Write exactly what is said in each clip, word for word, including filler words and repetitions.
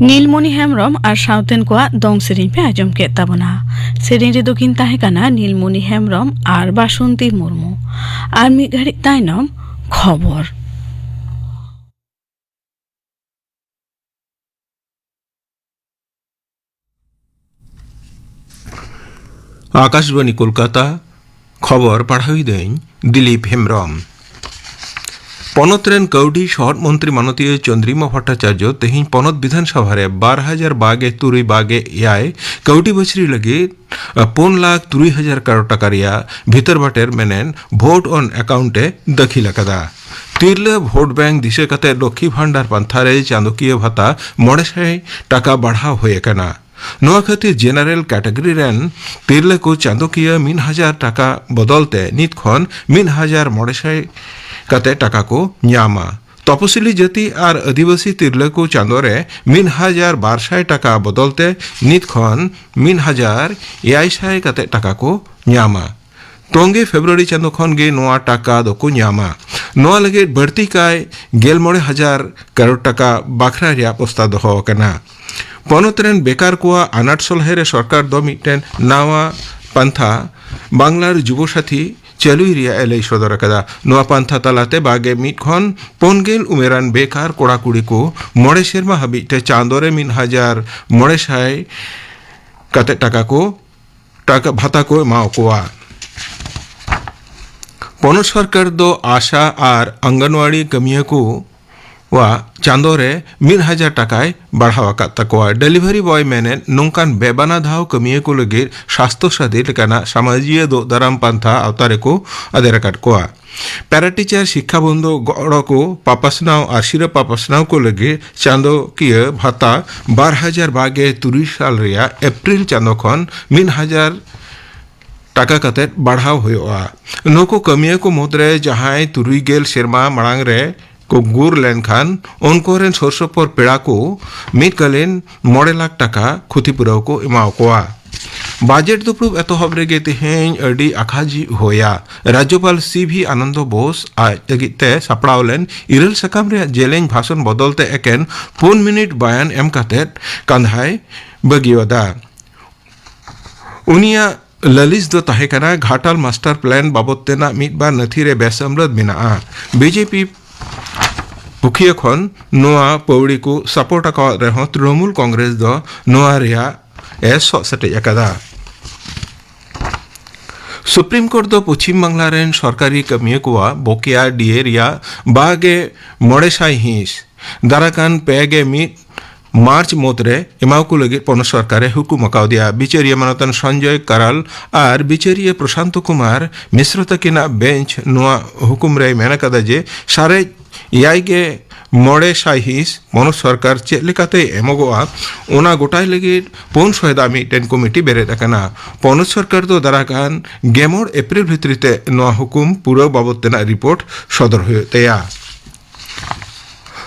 ᱱᱤᱞᱢᱚᱱᱤ ᱦᱮᱢᱵᱽᱨᱚᱢ ᱟᱨ ᱥᱟᱶᱛᱮᱱ ᱠᱚᱣᱟᱜ ᱫᱚᱝ ᱥᱮᱨᱮᱧ ᱯᱮ ᱟᱸᱡᱚᱢ ᱠᱮᱫ ᱛᱟᱵᱚᱱᱟ᱾ ᱥᱮᱨᱮᱧ ᱨᱮᱫᱚ ᱠᱤᱱ ᱛᱟᱦᱮᱸ ᱠᱟᱱᱟ ᱱᱤᱞᱢᱚᱱᱤ ᱦᱮᱢᱵᱽᱨᱚᱢ ᱟᱨ ᱵᱟᱥᱚᱱᱛᱤ ᱢᱩᱨᱢᱩ᱾ ᱟᱨ ᱢᱤᱫ ᱜᱷᱟᱹᱲᱤᱡ ᱛᱟᱭᱱᱚᱢ ᱠᱷᱚᱵᱚᱨ᱾ ᱟᱠᱟᱥᱵᱟᱬᱤ ᱠᱳᱞᱠᱟᱛᱟ, ᱠᱷᱚᱵᱚᱨ ᱯᱟᱲᱦᱟᱣᱤᱫᱟᱹᱧ ᱫᱤᱞᱤᱯ ᱦᱮᱢᱵᱽᱨᱚᱢ᱾ ᱯᱚᱱᱚᱛ ᱨᱮᱱ ᱠᱟᱹᱣᱰᱤ ᱥᱚᱦᱚᱫ ᱢᱚᱱᱛᱨᱤ ᱢᱟᱱᱚᱛᱤᱭᱟᱹ ᱪᱚᱱᱫᱽᱨᱤᱢᱟ ᱵᱷᱚᱴᱴᱟᱪᱟᱨᱡᱚ ᱛᱮᱦᱮᱧ ᱯᱚᱱᱚᱛ ᱵᱤᱫᱷᱟᱱ ᱥᱚᱵᱷᱟ ᱨᱮ ᱵᱟᱨ ᱦᱟᱡᱟᱨ ᱵᱟᱜᱮ ᱛᱩᱨᱩᱭ ᱵᱟᱜᱮ ᱮᱭᱟᱭ ᱠᱟᱹᱣᱰᱤ ᱵᱟᱹᱪᱷᱨᱤ ᱞᱟᱹᱜᱤᱫ ᱯᱩᱱ ᱞᱟᱠᱷ ᱛᱩᱨᱩᱭ ᱦᱟᱡᱟᱨ ᱠᱟᱨᱳᱲ ᱴᱟᱠᱟ ᱨᱮᱭᱟᱜ ᱵᱷᱤᱛᱟᱹᱨ ᱵᱟᱴᱮᱨ ᱢᱮᱱᱮᱱ ᱵᱷᱳᱴ ᱚᱱ ᱮᱠᱟᱣᱩᱱᱴ ᱮ ᱫᱟᱹᱠᱷᱤᱞ ᱟᱠᱟᱫᱟ᱾ ᱛᱤᱨᱞᱟᱹ ᱵᱷᱳᱴ ᱵᱮᱝᱠ ᱫᱤᱥᱟᱹ ᱠᱟᱛᱮ ᱞᱚᱠᱠᱷᱤ ᱵᱷᱟᱱᱰᱟᱨ ᱯᱟᱱᱛᱷᱟ ᱨᱮ ᱪᱟᱸᱫᱚᱠᱤᱭᱟᱹ ᱵᱷᱟᱛᱟ ᱢᱚᱬᱮ ᱥᱟᱭ ᱴᱟᱠᱟ ᱵᱟᱲᱦᱟᱣ ᱦᱩᱭ ᱟᱠᱟᱱᱟ᱾ ᱱᱚᱣᱟ ᱠᱷᱟᱹᱛᱤᱨ ᱡᱮᱱᱟᱨᱮᱞ ᱠᱮᱴᱟᱜᱚᱨᱤ ᱨᱮᱱ ᱛᱤᱨᱞᱟᱹ ᱠᱚ ᱪᱟᱸᱫᱚᱠᱤᱭᱟᱹ ᱢᱤᱫ ᱦᱟᱡᱟᱨ ᱴᱟᱠᱟ ᱵᱚᱫᱚᱞ ᱛᱮ ᱱᱤᱛ ᱠᱷᱚᱱ ᱢᱤᱫ ᱦᱟᱡᱟᱨ ᱢᱚᱬᱮ ᱥᱟᱭ ᱠᱟᱛᱮ ᱴᱟᱠᱟ ᱠᱚ ᱧᱟᱢᱟ᱾ ᱛᱚᱯᱚᱥᱤᱞᱤ ᱡᱟᱹᱛᱤ ᱟᱨ ᱟᱹᱫᱤᱵᱟᱹᱥᱤ ᱛᱤᱨᱞᱟᱹ ᱠᱚ ᱪᱟᱸᱫᱚ ᱨᱮ ᱢᱤᱫ ᱦᱟᱡᱟᱨ ᱵᱟᱨ ᱥᱟᱭ ᱴᱟᱠᱟ ᱵᱚᱫᱚᱞ ᱛᱮ ᱱᱤᱛ ᱠᱷᱚᱱ ᱢᱤᱫ ᱦᱟᱡᱟᱨ ᱮᱭᱟᱭ ᱥᱟᱭ ᱠᱟᱛᱮ ᱴᱟᱠᱟ ᱠᱚ ᱧᱟᱢᱟ᱾ ᱛᱚᱝᱜᱮ ᱯᱷᱮᱵᱽᱨᱩᱣᱟᱨᱤ ᱪᱟᱸᱫᱚ ᱠᱷᱚᱱ ᱜᱮ ᱱᱚᱣᱟ ᱴᱟᱠᱟ ᱫᱚᱠᱚ ᱧᱟᱢᱟ᱾ ᱱᱚᱣᱟ ᱞᱟᱹᱜᱤᱫ ᱵᱟᱹᱲᱛᱤ ᱠᱟᱭ ᱜᱮᱞ ᱢᱚᱬᱮ ᱦᱟᱡᱟᱨ ᱠᱟᱨᱳᱲ ᱴᱟᱠᱟ ᱵᱟᱠᱷᱨᱟ ᱨᱮᱭᱟᱜ ᱯᱨᱚᱥᱛᱟᱵ ᱫᱚᱦᱚ ᱟᱠᱟᱱᱟ᱾ ᱯᱚᱱᱚᱛ ᱨᱮᱱ ᱵᱮᱠᱟᱨ ᱠᱚᱣᱟᱜ ᱟᱱᱟᱴ ᱥᱚᱞᱦᱮ ᱨᱮ ᱥᱚᱨᱠᱟᱨ ᱫᱚ ᱢᱤᱫᱴᱮᱱ ᱱᱟᱣᱟ ᱯᱟᱱᱛᱷᱟ ᱵᱟᱝᱞᱟᱨ ᱡᱩᱵᱚ ᱥᱟᱛᱷᱤ ᱪᱟᱹᱞᱩᱭ ᱨᱮᱭᱟᱜ ᱮ ᱞᱟᱹᱭ ᱥᱚᱫᱚᱨ ᱟᱠᱟᱫᱟ᱾ ᱱᱚᱣᱟ ᱯᱟᱱᱛᱷᱟ ᱛᱟᱞᱟᱛᱮ ᱵᱟᱜᱮ ᱢᱤᱫ ᱠᱷᱚᱱ ᱯᱩᱱ ᱜᱮᱞ ᱩᱢᱮᱨᱟᱱ ᱵᱮᱠᱟᱨ ᱠᱚᱲᱟ ᱠᱩᱲᱤ ᱠᱚ ᱢᱚᱬᱮ ᱥᱮᱨᱢᱟ ᱦᱟᱹᱵᱤᱡ ᱛᱮ ᱪᱟᱸᱫᱚ ᱨᱮ ᱢᱤᱫ ᱦᱟᱡᱟᱨ ᱢᱚᱬᱮ ᱥᱟᱭ ᱠᱟᱛᱮ ᱴᱟᱠᱟ ᱠᱚ ᱴᱟᱠᱟ ᱵᱷᱟᱛᱟ ᱠᱚ ᱮᱢᱟ ᱠᱚᱣᱟ᱾ ᱯᱚᱱᱚᱛ ᱥᱚᱨᱠᱟᱨ ᱫᱚ ᱟᱥᱟ ᱟᱨ ᱟᱝᱜᱟᱱᱣᱟᱲᱤ ᱠᱟᱹᱢᱤᱭᱟᱹ ᱠᱚᱣᱟᱜ ᱪᱟᱸᱫᱚ ᱨᱮ ᱢᱤᱫ ᱦᱟᱡᱟᱨ ᱴᱟᱠᱟᱭ ᱵᱟᱲᱦᱟᱣ ᱟᱠᱟᱫ ᱛᱟᱠᱚᱣᱟ᱾ ᱰᱮᱞᱤᱵᱷᱟᱨᱤ ᱵᱚᱭ ᱢᱮᱱᱮᱫ ᱱᱚᱝᱠᱟᱱ ᱵᱮᱵᱟᱱᱟ ᱫᱷᱟᱣ ᱠᱟᱹᱢᱤᱭᱟᱹ ᱠᱚ ᱞᱟᱹᱜᱤᱫ ᱥᱟᱥᱛᱷᱚ ᱥᱟᱹᱫᱷᱤ ᱞᱮᱠᱟᱱᱟᱜ ᱥᱟᱢᱟᱡᱤᱭᱟᱹ ᱫᱳᱜ ᱫᱟᱨᱟᱢ ᱯᱟᱱᱛᱷᱟ ᱟᱣᱛᱟ ᱨᱮᱠᱚ ᱟᱫᱮᱨ ᱟᱠᱟᱫ ᱠᱚᱣᱟ᱾ ᱯᱮᱨᱟ ᱴᱤᱪᱟᱨ ᱥᱤᱠᱠᱷᱟ ᱵᱚᱱᱫᱷᱩ ᱜᱚᱲᱚ ᱠᱚ ᱯᱟᱯᱟᱥᱱᱟᱣ ᱟᱨ ᱥᱤᱨᱟᱹ ᱯᱟᱯᱟᱥᱱᱟᱣ ᱠᱚ ᱞᱟᱹᱜᱤᱫ ᱪᱟᱸᱫᱚᱠᱤᱭᱟᱹ ᱵᱷᱟᱛᱟ ᱵᱟᱨ ᱦᱟᱡᱟᱨ ᱵᱟᱜᱮ ᱛᱩᱨᱩᱭ ᱥᱟᱞ ᱨᱮᱭᱟᱜ ᱮᱯᱨᱤᱞ ᱪᱟᱸᱫᱚ ᱠᱷᱚᱱ ᱢᱤᱫ ᱦᱟᱡᱟᱨ ᱴᱟᱠᱟ ᱠᱟᱛᱮ ᱵᱟᱲᱦᱟᱣ ᱦᱩᱭᱩᱜᱼᱟ᱾ ᱱᱩᱠᱩ ᱠᱟᱹᱢᱤᱭᱟᱹ ᱠᱚ ᱢᱩᱫᱽᱨᱮ ᱡᱟᱦᱟᱸᱭ ᱛᱩᱨᱩᱭ ᱜᱮᱞ ᱥᱮᱨᱢᱟ ᱢᱟᱲᱟᱝ ᱨᱮ ᱠᱚ ᱜᱩᱨ ᱞᱮᱱᱠᱷᱟᱱ, ᱩᱱᱠᱩ ᱨᱮᱱ ᱥᱩᱨ ᱥᱩᱯᱩᱨ ᱯᱮᱲᱟ ᱠᱚ ᱢᱤᱫ ᱠᱟᱞᱤᱱ ᱢᱚᱬᱮ ᱞᱟᱠᱷ ᱴᱟᱠᱟ ᱠᱷᱚᱛᱤ ᱯᱩᱨᱟᱹᱣ ᱠᱚ ᱮᱢᱟ ᱠᱚᱣᱟ᱾ ᱵᱟᱡᱮᱴ ᱫᱩᱯᱲᱩᱵ ᱮᱛᱚᱦᱚᱵ ᱨᱮᱜᱮ ᱛᱮᱦᱮᱧ ᱟᱹᱰᱤ ᱟᱠᱷᱟᱡᱤ ᱦᱩᱭᱟ᱾ ᱨᱟᱡᱽᱡᱚᱯᱟᱞ ᱥᱤ ᱵᱷᱤ ᱟᱱᱚᱱᱫᱚ ᱵᱳᱥ ᱟᱡ ᱞᱟᱹᱜᱤᱫ ᱛᱮ ᱥᱟᱯᱲᱟᱣ ᱞᱮᱱ ᱤᱨᱟᱹᱞ ᱥᱟᱠᱟᱢ ᱨᱮᱭᱟᱜ ᱡᱮᱞᱮᱧ ᱵᱷᱟᱥᱚᱱ ᱵᱚᱫᱚᱞ ᱛᱮ ᱮᱠᱮᱱ ᱯᱩᱱ ᱢᱤᱱᱤᱴ ᱵᱟᱭᱟᱱ ᱮᱢ ᱠᱟᱛᱮ ᱠᱟᱸᱫᱷᱟᱭ ᱵᱟᱹᱜᱤᱭᱟᱫᱟ᱾ ᱩᱱᱤᱭᱟᱜ ᱞᱟᱹᱞᱤᱥ ᱫᱚ ᱛᱟᱦᱮᱸ ᱠᱟᱱᱟ ᱜᱷᱟᱴᱟᱞ ᱢᱟᱥᱴᱟᱨ ᱯᱞᱟᱱ ᱵᱟᱵᱚᱫ ᱛᱮᱱᱟᱜ ᱢᱤᱫ ᱵᱟᱨ ᱱᱟᱹᱛᱷᱤ ᱨᱮ ᱵᱮᱥᱟᱢᱞᱟᱹᱫ ᱢᱮᱱᱟᱜᱼᱟ᱾ ᱵᱤ ᱡᱮ ᱯᱤ ᱯᱩᱠᱷᱤᱭᱟᱹ ᱠᱷᱚᱱ ᱱᱚᱣᱟ ᱯᱟᱹᱣᱲᱤ ᱠᱚ ᱥᱟᱯᱳᱨᱴ ᱟᱠᱟᱣᱟᱫ ᱨᱮᱦᱚᱸ ᱛᱨᱤᱱᱚᱢᱩᱞ ᱠᱚᱝᱜᱨᱮᱥ ᱫᱚ ᱱᱚᱣᱟ ᱨᱮᱭᱟᱜ ᱮ ᱥᱚᱜ ᱥᱮᱴᱮᱡ ᱟᱠᱟᱫᱟ᱾ ᱥᱩᱯᱨᱤᱢ ᱠᱳᱨᱴ ᱫᱚ ᱯᱚᱪᱷᱤᱢ ᱵᱟᱝᱞᱟ ᱨᱮᱱ ᱥᱚᱨᱠᱟᱨᱤ ᱠᱟᱹᱢᱤᱭᱟᱹ ᱠᱚᱣᱟᱜ ᱵᱚᱠᱮᱭᱟ ᱰᱤ ᱮ ᱨᱮᱭᱟᱜ ᱵᱟᱜᱮ ᱢᱚᱬᱮ ᱥᱟᱭ ᱦᱤᱸᱥ ᱫᱟᱨᱟᱠᱟᱱ ᱯᱮ ᱜᱮ ᱢᱤᱫ ᱢᱟᱨᱪ ᱢᱩᱫᱽᱨᱮ ᱮᱢᱟᱣ ᱠᱚ ᱞᱟᱹᱜᱤᱫ ᱯᱚᱱᱚᱛ ᱥᱚᱨᱠᱟᱨᱮ ᱦᱩᱠᱩᱢ ᱟᱠᱟᱣᱫᱮᱭᱟ᱾ ᱵᱤᱪᱟᱹᱨᱤᱭᱟᱹ ᱢᱟᱱᱚᱛᱟᱱ ᱥᱚᱧᱡᱚᱭ ᱠᱟᱨᱟᱞ ᱟᱨ ᱵᱤᱪᱟᱹᱨᱤᱭᱟᱹ ᱯᱨᱚᱥᱟᱱᱛᱚ ᱠᱩᱢᱟᱨ ᱢᱤᱥᱨᱚ ᱛᱟᱹᱠᱤᱱᱟᱜ ᱵᱮᱧᱪ ᱱᱚᱣᱟ ᱦᱩᱠᱩᱢ ᱨᱮᱭ ᱢᱮᱱ ᱟᱠᱟᱫᱟ ᱡᱮ ᱥᱟᱨᱮᱡ ᱮᱭᱟᱭ ᱜᱮ ᱢᱚᱬᱮ ᱥᱟᱭ ᱦᱤᱸᱥ ᱯᱚᱱᱚᱛ ᱥᱚᱨᱠᱟᱨ ᱪᱮᱫ ᱞᱮᱠᱟᱛᱮ ᱮᱢᱚᱜᱚᱜᱼᱟ, ᱚᱱᱟ ᱜᱚᱴᱟᱭ ᱞᱟᱹᱜᱤᱫ ᱯᱩᱱ ᱥᱚᱭᱫᱟ ᱢᱤᱫᱴᱮᱱ ᱠᱚᱢᱤᱴᱤ ᱵᱮᱨᱮᱫ ᱟᱠᱟᱱᱟ᱾ ᱯᱚᱱᱚᱛ ᱥᱚᱨᱠᱟᱨ ᱫᱚ ᱫᱟᱨᱟᱠᱟᱱ ᱜᱮᱢᱚᱬ ᱮᱯᱨᱤᱞ ᱵᱷᱤᱛᱨᱤ ᱛᱮ ᱱᱚᱣᱟ ᱦᱩᱠᱩᱢ ᱯᱩᱨᱟᱹᱣ ᱵᱟᱵᱚᱫ ᱛᱮᱱᱟᱜ ᱨᱤᱯᱳᱨᱴ ᱥᱚᱫᱚᱨ ᱦᱩᱭᱩᱜ ᱛᱟᱭᱟ᱾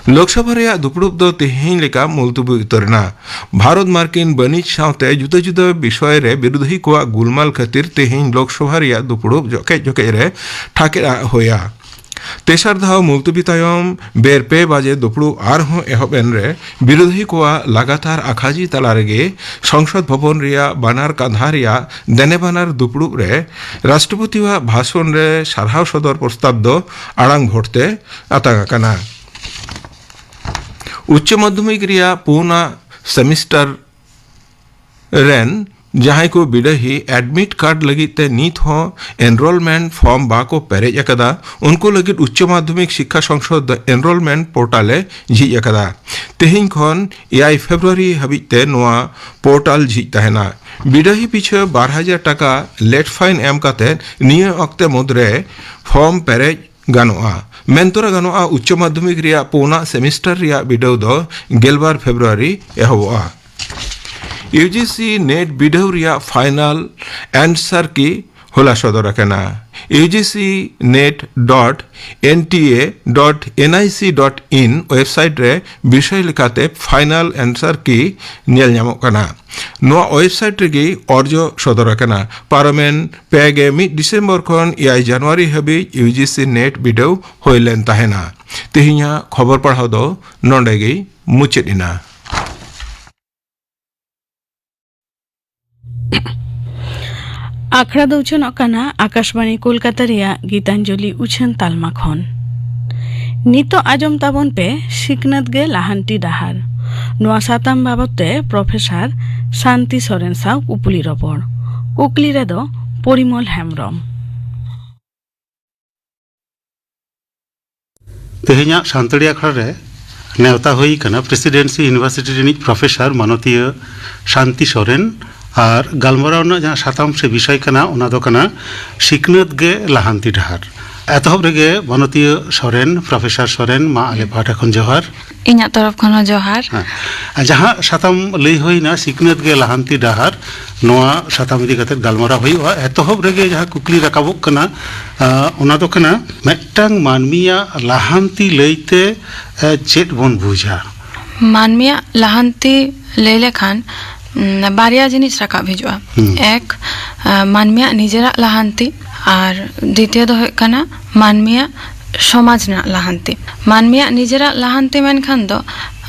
ᱞᱳᱠᱥᱚᱵᱷᱟ ᱨᱮᱭᱟᱜ ᱫᱩᱯᱲᱩᱵ ᱫᱚ ᱛᱮᱦᱮᱧ ᱞᱮᱠᱟ ᱢᱩᱞᱛᱩᱵᱤ ᱩᱛᱟᱹᱨ ᱮᱱᱟ᱾ ᱵᱷᱟᱨᱚᱛ ᱢᱟᱨᱠᱤᱱ ᱵᱟᱹᱱᱤᱡᱽ ᱥᱟᱶᱛᱮ ᱡᱩᱫᱟᱹ ᱡᱩᱫᱟᱹ ᱵᱤᱥᱚᱭ ᱨᱮ ᱵᱤᱨᱳᱫᱷᱤ ᱠᱚᱣᱟᱜ ᱜᱩᱞᱢᱟᱞ ᱠᱷᱟᱹᱛᱤᱨ ᱛᱮᱦᱮᱧ ᱞᱳᱠᱥᱚᱵᱷᱟ ᱨᱮᱭᱟᱜ ᱫᱩᱯᱲᱩᱵ ᱡᱚᱠᱷᱮᱡ ᱡᱚᱠᱷᱮᱡ ᱨᱮ ᱴᱷᱟᱠᱮᱫ ᱦᱩᱭᱟ᱾ ᱛᱮᱥᱟᱨ ᱫᱷᱟᱣ ᱢᱩᱞᱛᱩᱵᱤ ᱛᱟᱭᱚᱢ ᱵᱮᱨ ᱯᱮ ᱵᱟᱡᱮ ᱫᱩᱯᱲᱩᱵ ᱟᱨᱦᱚᱸ ᱮᱦᱚᱵ ᱮᱱ ᱨᱮ ᱵᱤᱨᱳᱫᱷᱤ ᱠᱚᱣᱟᱜ ᱞᱟᱜᱟᱛᱟᱨ ᱟᱠᱷᱟᱡᱤ ᱛᱟᱞᱟ ᱨᱮᱜᱮ ᱥᱚᱝᱥᱚᱫ ᱵᱷᱚᱵᱚᱱ ᱨᱮᱭᱟᱜ ᱵᱟᱱᱟᱨ ᱠᱟᱸᱫᱷᱟ ᱨᱮᱭᱟᱜ ᱫᱮᱱᱮ ᱵᱟᱱᱟᱨ ᱫᱩᱯᱲᱩᱵ ᱨᱮ ᱨᱟᱥᱴᱨᱚᱯᱚᱛᱤᱣᱟᱜ ᱵᱷᱟᱥᱚᱱ ᱨᱮ ᱥᱟᱨᱦᱟᱣ ᱥᱚᱫᱚᱨ ᱯᱨᱚᱥᱛᱟᱵ ᱫᱚ ᱟᱲᱟᱝ ᱵᱷᱳᱴ ᱛᱮ ᱟᱛᱟᱝ ᱟᱠᱟᱱᱟ᱾ ᱩᱪᱪᱚ ᱢᱟᱫᱽᱫᱷᱚᱢᱤᱠ ᱨᱮᱭᱟᱜ ᱯᱩᱱᱟᱜ ᱥᱮᱢᱤᱥᱴᱟᱨ ᱨᱮᱱ ᱡᱟᱦᱟᱸᱭ ᱠᱚ ᱵᱤᱰᱟᱹᱦᱤ ᱮᱰᱢᱤᱴ ᱠᱟᱨᱰ ᱞᱟᱹᱜᱤᱫ ᱛᱮ ᱱᱤᱛ ᱦᱚᱸ ᱮᱱᱨᱳᱞᱢᱮᱱᱴ ᱯᱷᱚᱨᱢ ᱵᱟᱠᱚ ᱯᱮᱨᱮᱡ ᱟᱠᱟᱫᱟ, ᱩᱱᱠᱩ ᱞᱟᱹᱜᱤᱫ ᱩᱪᱪᱚ ᱢᱟᱫᱽᱫᱷᱚᱢᱤᱠ ᱥᱤᱠᱠᱷᱟ ᱥᱚᱝᱥᱚᱫ ᱫᱚ ᱮᱱᱨᱳᱞᱢᱮᱱᱴ ᱯᱳᱨᱴᱟᱞ ᱮ ᱡᱷᱤᱡ ᱟᱠᱟᱫᱟ᱾ ᱛᱮᱦᱮᱧ ᱠᱷᱚᱱ ᱮᱭᱟᱭ ᱯᱷᱮᱵᱨᱩᱣᱟᱨᱤ ᱦᱟᱹᱵᱤᱡ ᱛᱮ ᱱᱚᱣᱟ ᱯᱳᱨᱴᱟᱞ ᱡᱷᱤᱡ ᱛᱟᱦᱮᱱᱟ᱾ ᱵᱤᱰᱟᱹᱦᱤ ᱯᱤᱪᱷᱟᱹ ᱵᱟᱨ ᱦᱟᱡᱟᱨ ᱴᱟᱠᱟ ᱞᱮᱴ ᱯᱷᱟᱭᱤᱱ ᱮᱢ ᱠᱟᱛᱮ ᱱᱤᱭᱟᱹ ᱚᱠᱛᱮ ᱢᱩᱫᱽᱨᱮ ᱯᱷᱚᱨᱢ ᱯᱮᱨᱮᱡ ᱜᱟᱱᱚᱜᱼᱟ᱾ ᱢᱮᱱᱛᱚᱨᱟ ᱜᱟᱱᱚᱜᱼᱟ, ᱩᱪᱪᱚ ᱢᱟᱫᱽᱫᱷᱚᱢᱤᱠ ᱨᱮᱭᱟᱜ ᱯᱩᱱᱟᱜ ᱥᱮᱢᱤᱥᱴᱟᱨ ᱨᱮᱭᱟᱜ ᱵᱤᱰᱟᱹᱣ ᱫᱚ ᱜᱮᱞᱵᱟᱨ ᱯᱷᱮᱵᱨᱩᱣᱟᱨᱤ ᱮᱦᱚᱵᱚᱜᱼᱟ᱾ ᱭᱩ ᱡᱤ ᱥᱤ ᱱᱮᱴ ᱵᱤᱰᱟᱹᱣ ᱨᱮᱭᱟᱜ ᱯᱷᱟᱭᱱᱟᱞ ᱟᱱᱥᱟᱨ ᱠᱤ ᱦᱚᱞᱟ ᱥᱚᱫᱚᱨ ᱟᱠᱟᱱᱟ᱾ U G C net dot N T A dot N I C dot in website ᱨᱮ ᱵᱤᱥᱚᱭ ᱞᱮᱠᱟᱛᱮ final answer key ᱧᱮᱞ ᱧᱟᱢᱚᱜ ᱠᱟᱱᱟ᱾ ᱱᱚᱣᱟ website ᱨᱮᱜᱮ ᱚᱨᱡᱚ ᱥᱚᱫᱚᱨ ᱟᱠᱟᱱᱟ᱾ ᱯᱟᱨᱚᱢᱮᱱ ᱯᱮ ᱜᱮᱞ ᱢᱤᱫ ᱰᱤᱥᱮᱢᱵᱚᱨ ᱠᱷᱚᱱ ᱮᱭᱟᱭ ᱡᱟᱱᱩᱣᱟᱨᱤ ᱦᱟᱹᱵᱤᱡ U G C net ᱵᱤᱰᱟᱹᱣ ᱦᱩᱭ ᱞᱮᱱ ᱛᱟᱦᱮᱱᱟ᱾ ᱛᱮᱦᱮᱧᱟᱜ ᱠᱷᱚᱵᱚᱨ ᱯᱟᱲᱦᱟᱣ ᱫᱚ ᱱᱚᱰᱮ ᱜᱮ ᱢᱩᱪᱟᱹᱫ ᱮᱱᱟ᱾ ᱟᱠᱷᱲᱟ ᱫᱚ ᱩᱪᱷᱟᱹᱱᱚᱜ ᱠᱟᱱᱟ ᱟᱠᱟᱥᱵᱟᱬᱤ ᱠᱳᱞᱠᱟᱛᱟ ᱨᱮᱭᱟᱜ ᱜᱤᱛᱟᱧᱡᱚᱞᱤ ᱩᱪᱷᱟᱹᱱ ᱛᱟᱞᱢᱟ ᱠᱷᱚᱱ᱾ ᱱᱤᱛᱚᱜ ᱟᱸᱡᱚᱢ ᱛᱟᱵᱚᱱ ᱯᱮ ᱥᱤᱠᱷᱱᱟᱹᱛ ᱜᱮ ᱞᱟᱦᱟᱱᱛᱤ ᱰᱟᱦᱟᱨ᱾ ᱱᱚᱣᱟ ᱥᱟᱛᱟᱢ ᱵᱟᱵᱚᱛ ᱛᱮ ᱯᱨᱚᱯᱷᱮᱥᱚᱨ ᱥᱟᱱᱛᱤ ᱥᱚᱨᱮᱱ ᱥᱟᱶ ᱠᱩᱯᱞᱤ ᱨᱚᱯᱚᱲ᱾ ᱠᱩᱠᱞᱤ ᱨᱮᱫᱚ ᱯᱚᱨᱤᱢᱚᱞ ᱦᱮᱢᱵᱽᱨᱚᱢ᱾ ᱛᱮᱦᱮᱧᱟᱜ ᱥᱟᱱᱛᱟᱲᱤ ᱟᱠᱷᱲᱟ ᱨᱮ ᱱᱮᱣᱛᱟ ᱦᱩᱭ ᱠᱟᱱᱟ ᱯᱨᱮᱥᱤᱰᱮᱱᱥᱤ ᱤᱭᱩᱱᱤᱵᱷᱟᱨᱥᱤᱴᱤ ᱨᱤᱱᱤᱡ ᱯᱨᱚᱯᱷᱮᱥᱚᱨ ᱢᱟᱱᱚᱛᱤᱭᱟᱹ ᱥᱟᱱᱛᱤ ᱥᱚᱨᱮᱱ᱾ ᱟᱨ ᱜᱟᱞᱢᱟᱨᱟᱣ ᱨᱮᱱᱟᱜ ᱡᱟᱦᱟᱸ ᱥᱟᱛᱟᱢ ᱥᱮ ᱵᱤᱥᱚᱭ ᱠᱟᱱᱟ, ᱚᱱᱟ ᱫᱚ ᱠᱟᱱᱟ ᱥᱤᱠᱷᱱᱟᱹᱛ ᱜᱮ ᱞᱟᱦᱟᱱᱛᱤ ᱰᱟᱦᱟᱨ᱾ ᱮᱛᱚᱦᱚᱵ ᱨᱮᱜᱮ ᱢᱟᱱᱚᱛᱤᱭᱟᱹ ᱥᱚᱨᱮᱱ, ᱯᱨᱚᱯᱷᱮᱥᱚᱨ ᱥᱚᱨᱮᱱ, ᱢᱟ ᱟᱞᱮ ᱯᱟᱦᱴᱟ ᱠᱷᱚᱱ ᱡᱚᱦᱟᱨ᱾ ᱤᱧᱟᱹᱜ ᱛᱚᱨᱚᱯ ᱠᱷᱚᱱ ᱦᱚᱸ ᱡᱚᱦᱟᱨ᱾ ᱦᱮᱸ᱾ ᱟᱨ ᱡᱟᱦᱟᱸ ᱥᱟᱛᱟᱢ ᱞᱟᱹᱭ ᱦᱩᱭᱱᱟ, ᱥᱤᱠᱷᱱᱟᱹᱛ ᱜᱮ ᱞᱟᱦᱟᱱᱛᱤ ᱰᱟᱦᱟᱨ, ᱱᱚᱣᱟ ᱥᱟᱛᱟᱢ ᱤᱫᱤ ᱠᱟᱛᱮ ᱜᱟᱞᱢᱟᱨᱟᱣ ᱦᱩᱭᱩᱜᱼᱟ᱾ ᱮᱛᱚᱦᱚᱵ ᱨᱮᱜᱮ ᱡᱟᱦᱟᱸ ᱠᱩᱠᱞᱤ ᱨᱟᱠᱟᱵᱚᱜ ᱠᱟᱱᱟ, ᱟᱸ, ᱚᱱᱟ ᱫᱚ ᱠᱟᱱᱟ, ᱢᱤᱫᱴᱟᱝ ᱢᱟᱹᱱᱢᱤᱭᱟᱜ ᱞᱟᱦᱟᱱᱛᱤ ᱞᱟᱹᱭᱛᱮ, ᱮ, ᱪᱮᱫ ᱵᱚᱱ ᱵᱩᱡᱟ? ᱢᱟᱹᱱᱢᱤᱭᱟᱜ ᱞᱟᱦᱟᱱᱛᱤ ᱞᱟᱹᱭ ᱞᱮᱠᱷᱟᱱ, ᱩᱸ, ᱵᱟᱨᱭᱟ ᱡᱤᱱᱤᱥ ᱨᱟᱠᱟᱵ ᱦᱤᱡᱩᱜᱼᱟ᱾ ᱦᱩᱸ᱾ ᱮᱠ, ᱟ, ᱢᱟᱹᱱᱢᱤᱭᱟᱜ ᱱᱤᱡᱮᱨᱟᱜ ᱞᱟᱦᱟᱱᱛᱤ, ᱟᱨ ᱫᱤᱛᱤᱭᱚ ᱫᱚ ᱦᱩᱭᱩᱜ ᱠᱟᱱᱟ ᱢᱟᱹᱱᱢᱤᱭᱟᱜ ᱥᱚᱢᱟᱡᱽ ᱨᱮᱱᱟᱜ ᱞᱟᱦᱟᱱᱛᱤ᱾ ᱢᱟᱹᱱᱢᱤᱭᱟᱜ ᱱᱤᱡᱮᱨᱟᱜ ᱞᱟᱦᱟᱱᱛᱤ ᱢᱮᱱᱠᱷᱟᱱ ᱫᱚ,